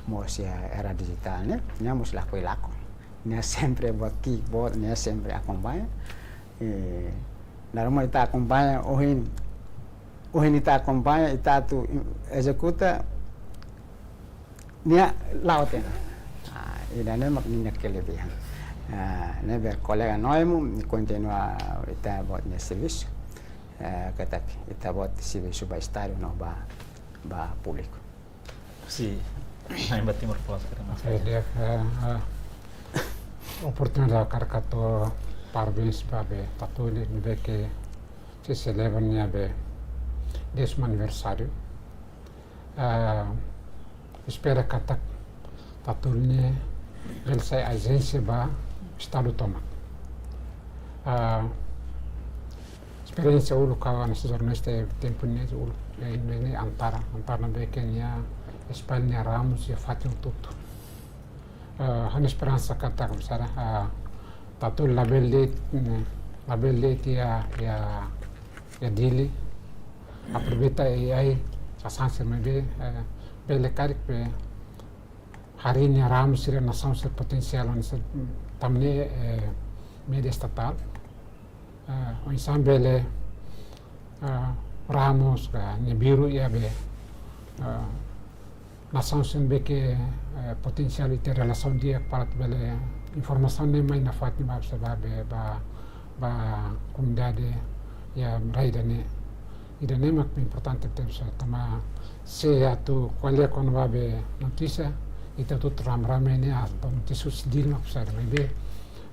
mós iha era dijitál ne'e. Nia mós lakohi lakon. Nia sempre buat ki'ik boot, nia sempre akompaña. I dala ruma ita akompaña, ohin, ohin ita akompaña, ita atu ezekuta, nia la'o tiha ona. Ah, ida-ne'e mak ninia kelebihan. Ah, ne'ebé kolega Noemo, kontinua ita-boot nia servisu. Eh, katak ita-boot servisu ba Estadu no ba, ba públiku. Si, na emba Timor Post, kira mas. Oke, di'ak, eh, eh, oportunidade hakarak hato'o parabéns ba be Tatoli, ne'ebé ke sei selebra nia be décimo aniversáriu. Ah, espera katak Tatoli ne'e bele sai ezénsiu ba Estadu tomak. Ah, esperiénsia uluk ha'u hanesan jornalista iha tempu ne'e uluk, eh, ne'e, ne'e Antara, Antara ne'ebé ke nia espalla nia ramus iha fatin hotu-hotu. Ah, ha'u-nia esperansa katak, misalnya, ah, Tatoli labele de'it, mm, labele de'it iha, iha, iha Dili. Aproveita AI, sasán sira ne'ebé, eh, bele karik be harii nia ramus sira, nasaun sira potensiál, hanesan, mm, tanba ne'e, eh, média estatál. Ah, oinsá bele, ah, ramos ka ne'ebé iha be, ah, nasaun sira ne'ebé ke, eh, potensiál ita relasaun di'ak para atu bele informasaun ne'e mai nafatin ba, ba, ba, ba komunidade iha rai ida-ne'e. Ida-ne'e mak importante tebes, tanba se atu ko'alia kona-ba be notísia, ita atu ramrame ne'e atu notísia husi Dili mak sai, maibé,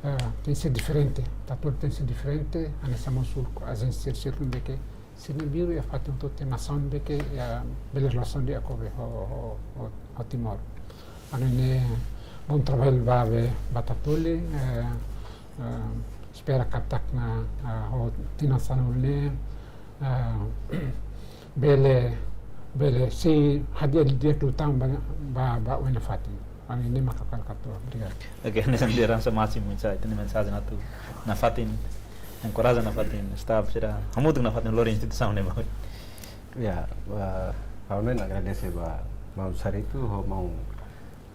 eh, tenke ser diferente, Tatoli tenke ser diferente, hanesan mós ajénsia sira ne'ebé ke sira ne'e biru iha fatin hotu-hotu iha nasaun ne'ebé ke iha bele relasaun di'ak ho, ho, ho, ho, ho Timor. Hanoin ne'e bom trabalho ba be, ba Tatoli, eh, eh, espera katak na, ah, ho tinan sanulu ne'e, ah, bele, bele sei hadi'a di'ak liután ba, ba, ba oin nafatin. Hanoin ne'e maka ha'u hakarak hato'o. Obrigadu. Oke, hanesan lideransa másimu, ita-nia mensajen atu nafatin, enkoraja nafatin staff sira, hamutuk nafatin lori instituisaun ne'e ba. Ya, ah, ha'u hanoin agradese ba maun Sarito, ho maun,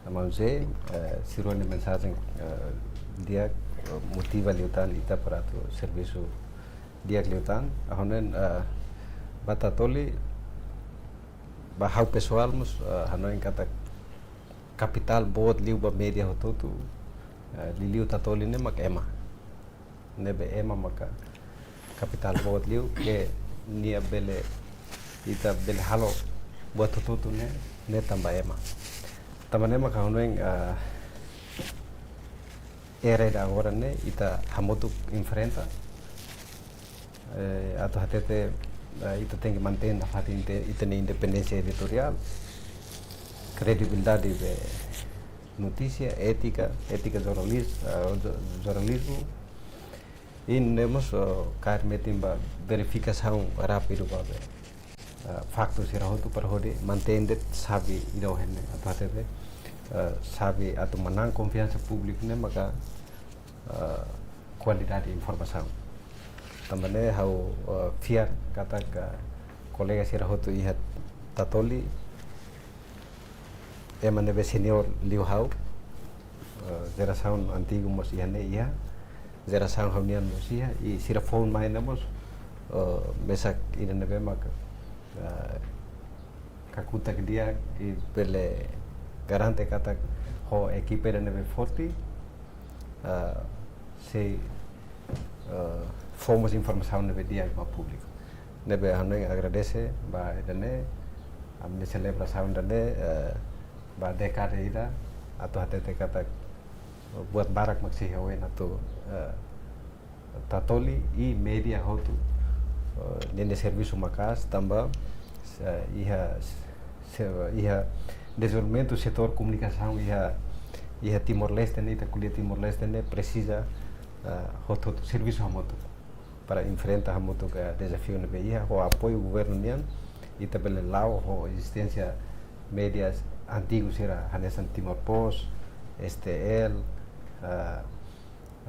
maun Zé, eh, sira-nia mensajen, eh, di'ak, eh, motiva liután ita para atu servisu di'ak liután. Ha'u hanoin, eh, ba Tatoli, ba ha'u pesoál mós, eh, hanoin katak kapitál boot liu ba média hotu-hotu, eh, liuliu Tatoli ne'e mak ema. Ne'ebé ema maka kapitál boot liu ke nia bele, ita bele halo buat hotu-hotu ne'e, ne'e tanba ema. Tanba ne'e maka ha'u hanoin, eh, era ida agora ne'e ita hamutuk enfrenta, eh, atu hatete, eh, ita tenke mantein nafatin ita, ita-nia independénsia editoriál, kredibilidade be notísia, étika, étika jornalis-, eh, jo-, jornalizmu. I ne'e mós, eh, kaer metin ba verifikasaun rápidu ba be, eh, faktu sira hotu para hodi mantein de'it xave ida ohin ne'e atu hatete, eh, xave atu manán konfiansa públiku ne'e maka, eh, kualidade informasaun. Tanba ne'e ha'u, eh, fiar katak kolega sira hotu iha Tatoli, ema ne'ebé senior liu ha'u, eh, jerasaun antigu mós iha ne'e iha, jerasaun ha'u-nian mós iha, i sira foun mai ne'e mós, eh, mesak ida ne'ebé mak, eh, kakutak di'ak, i bele garante katak ho ekipa ida ne'ebé forte, eh, sei, eh, fó mós informasaun ne'ebé di'ak ba públiku. Ne'ebé ha'u hanoin agradese ba ida-ne'e, ami selebrasaun ida-ne'e, eh, ba dékada ida, atu hatete katak buat barak mak sei halo atu, eh, Tatoli i média hotu, eh, ninia servisu maka'as tanba, eh, iha, se-, iha dezenvolvimentu setór komunikasaun iha, iha Timor-Leste ne'e, ita ko'alia Timor-Leste ne'e presiza, eh, hotu-hotu servisu hamutuk para enfrenta hamutuk, eh, dezafiu ne'ebé iha, ho apoiu governu nian, ita bele la'o ho ezisténsia média antigu sira hanesan Timor Post, S T L, eh,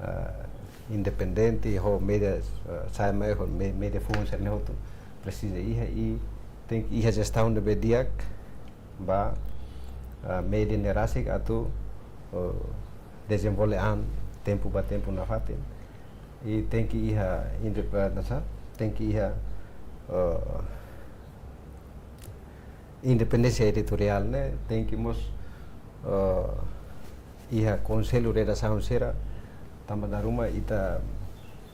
eh, independente, ho média, eh, sai mai ho me-, média foun sira-ne'e hotu presiza iha i tenke iha jestaun ne'ebé di'ak ba, eh, média ne'e rasik atu, eh, dezenvolve an tempu ba tempu nafatin. I tenke iha indep-, eh, nasa, tenke iha, eh, independénsia editoriál ne'e tenke mós, eh, iha konsellu redasaun sira, tanba dala ruma ita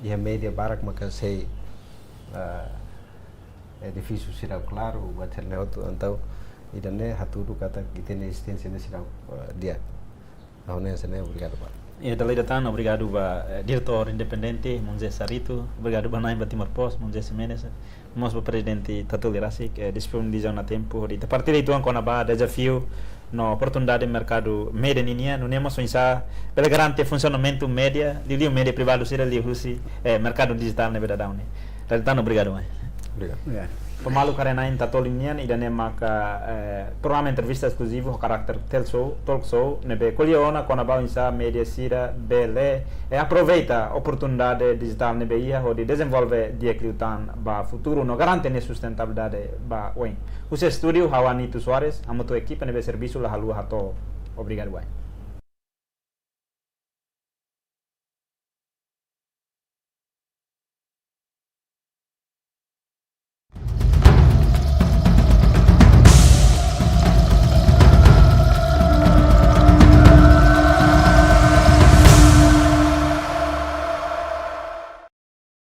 iha média barak maka sei, eh, edifísiu seidauk klaru, buat sira-ne'e hotu, entaun ida-ne'e hatudu katak ita-nia ezisténsia ne'e seidauk, eh, di'ak. Ha'u hanoin hanesan ne'e, obrigadu ba. I dala ida tan, obrigadu ba, eh, diretór independente, maun Zé Sarito, obrigadu ba na'in ba Timor Post, maun Zé Ximenes, mós ba prezidente Tatoli rasik, eh, disponibiliza ona tempu, hodi ita partilla uitoan kona-ba dezafiu no oportunidade merkadu média ninian, nune'e mós oinsá bele garante funsionamentu média, liuliu média privadu sira liuhusi, eh, merkadu dijitál ne'ebé daudaun ne'e. Dala ida tan, obrigadu mai. Obrigadu. Obrigadu. Ba maluk haree-na'in Tatoli nian, ida-ne'e maka, eh, programa entrevista eskluzivu ho karakter talk show, talk show, ne'ebé ko'alia ona kona-ba oinsá média sira bele, eh, aproveita oportunidade dijitál ne'ebé iha hodi dezenvolve di'ak liután ba futuru no garante nia sustentabilidade ba oin. Husi estúdiu, ha'u Anito Soares, hamutuk ho ekipa ne'ebé servisu la haluha hato'o. Obrigadu mai.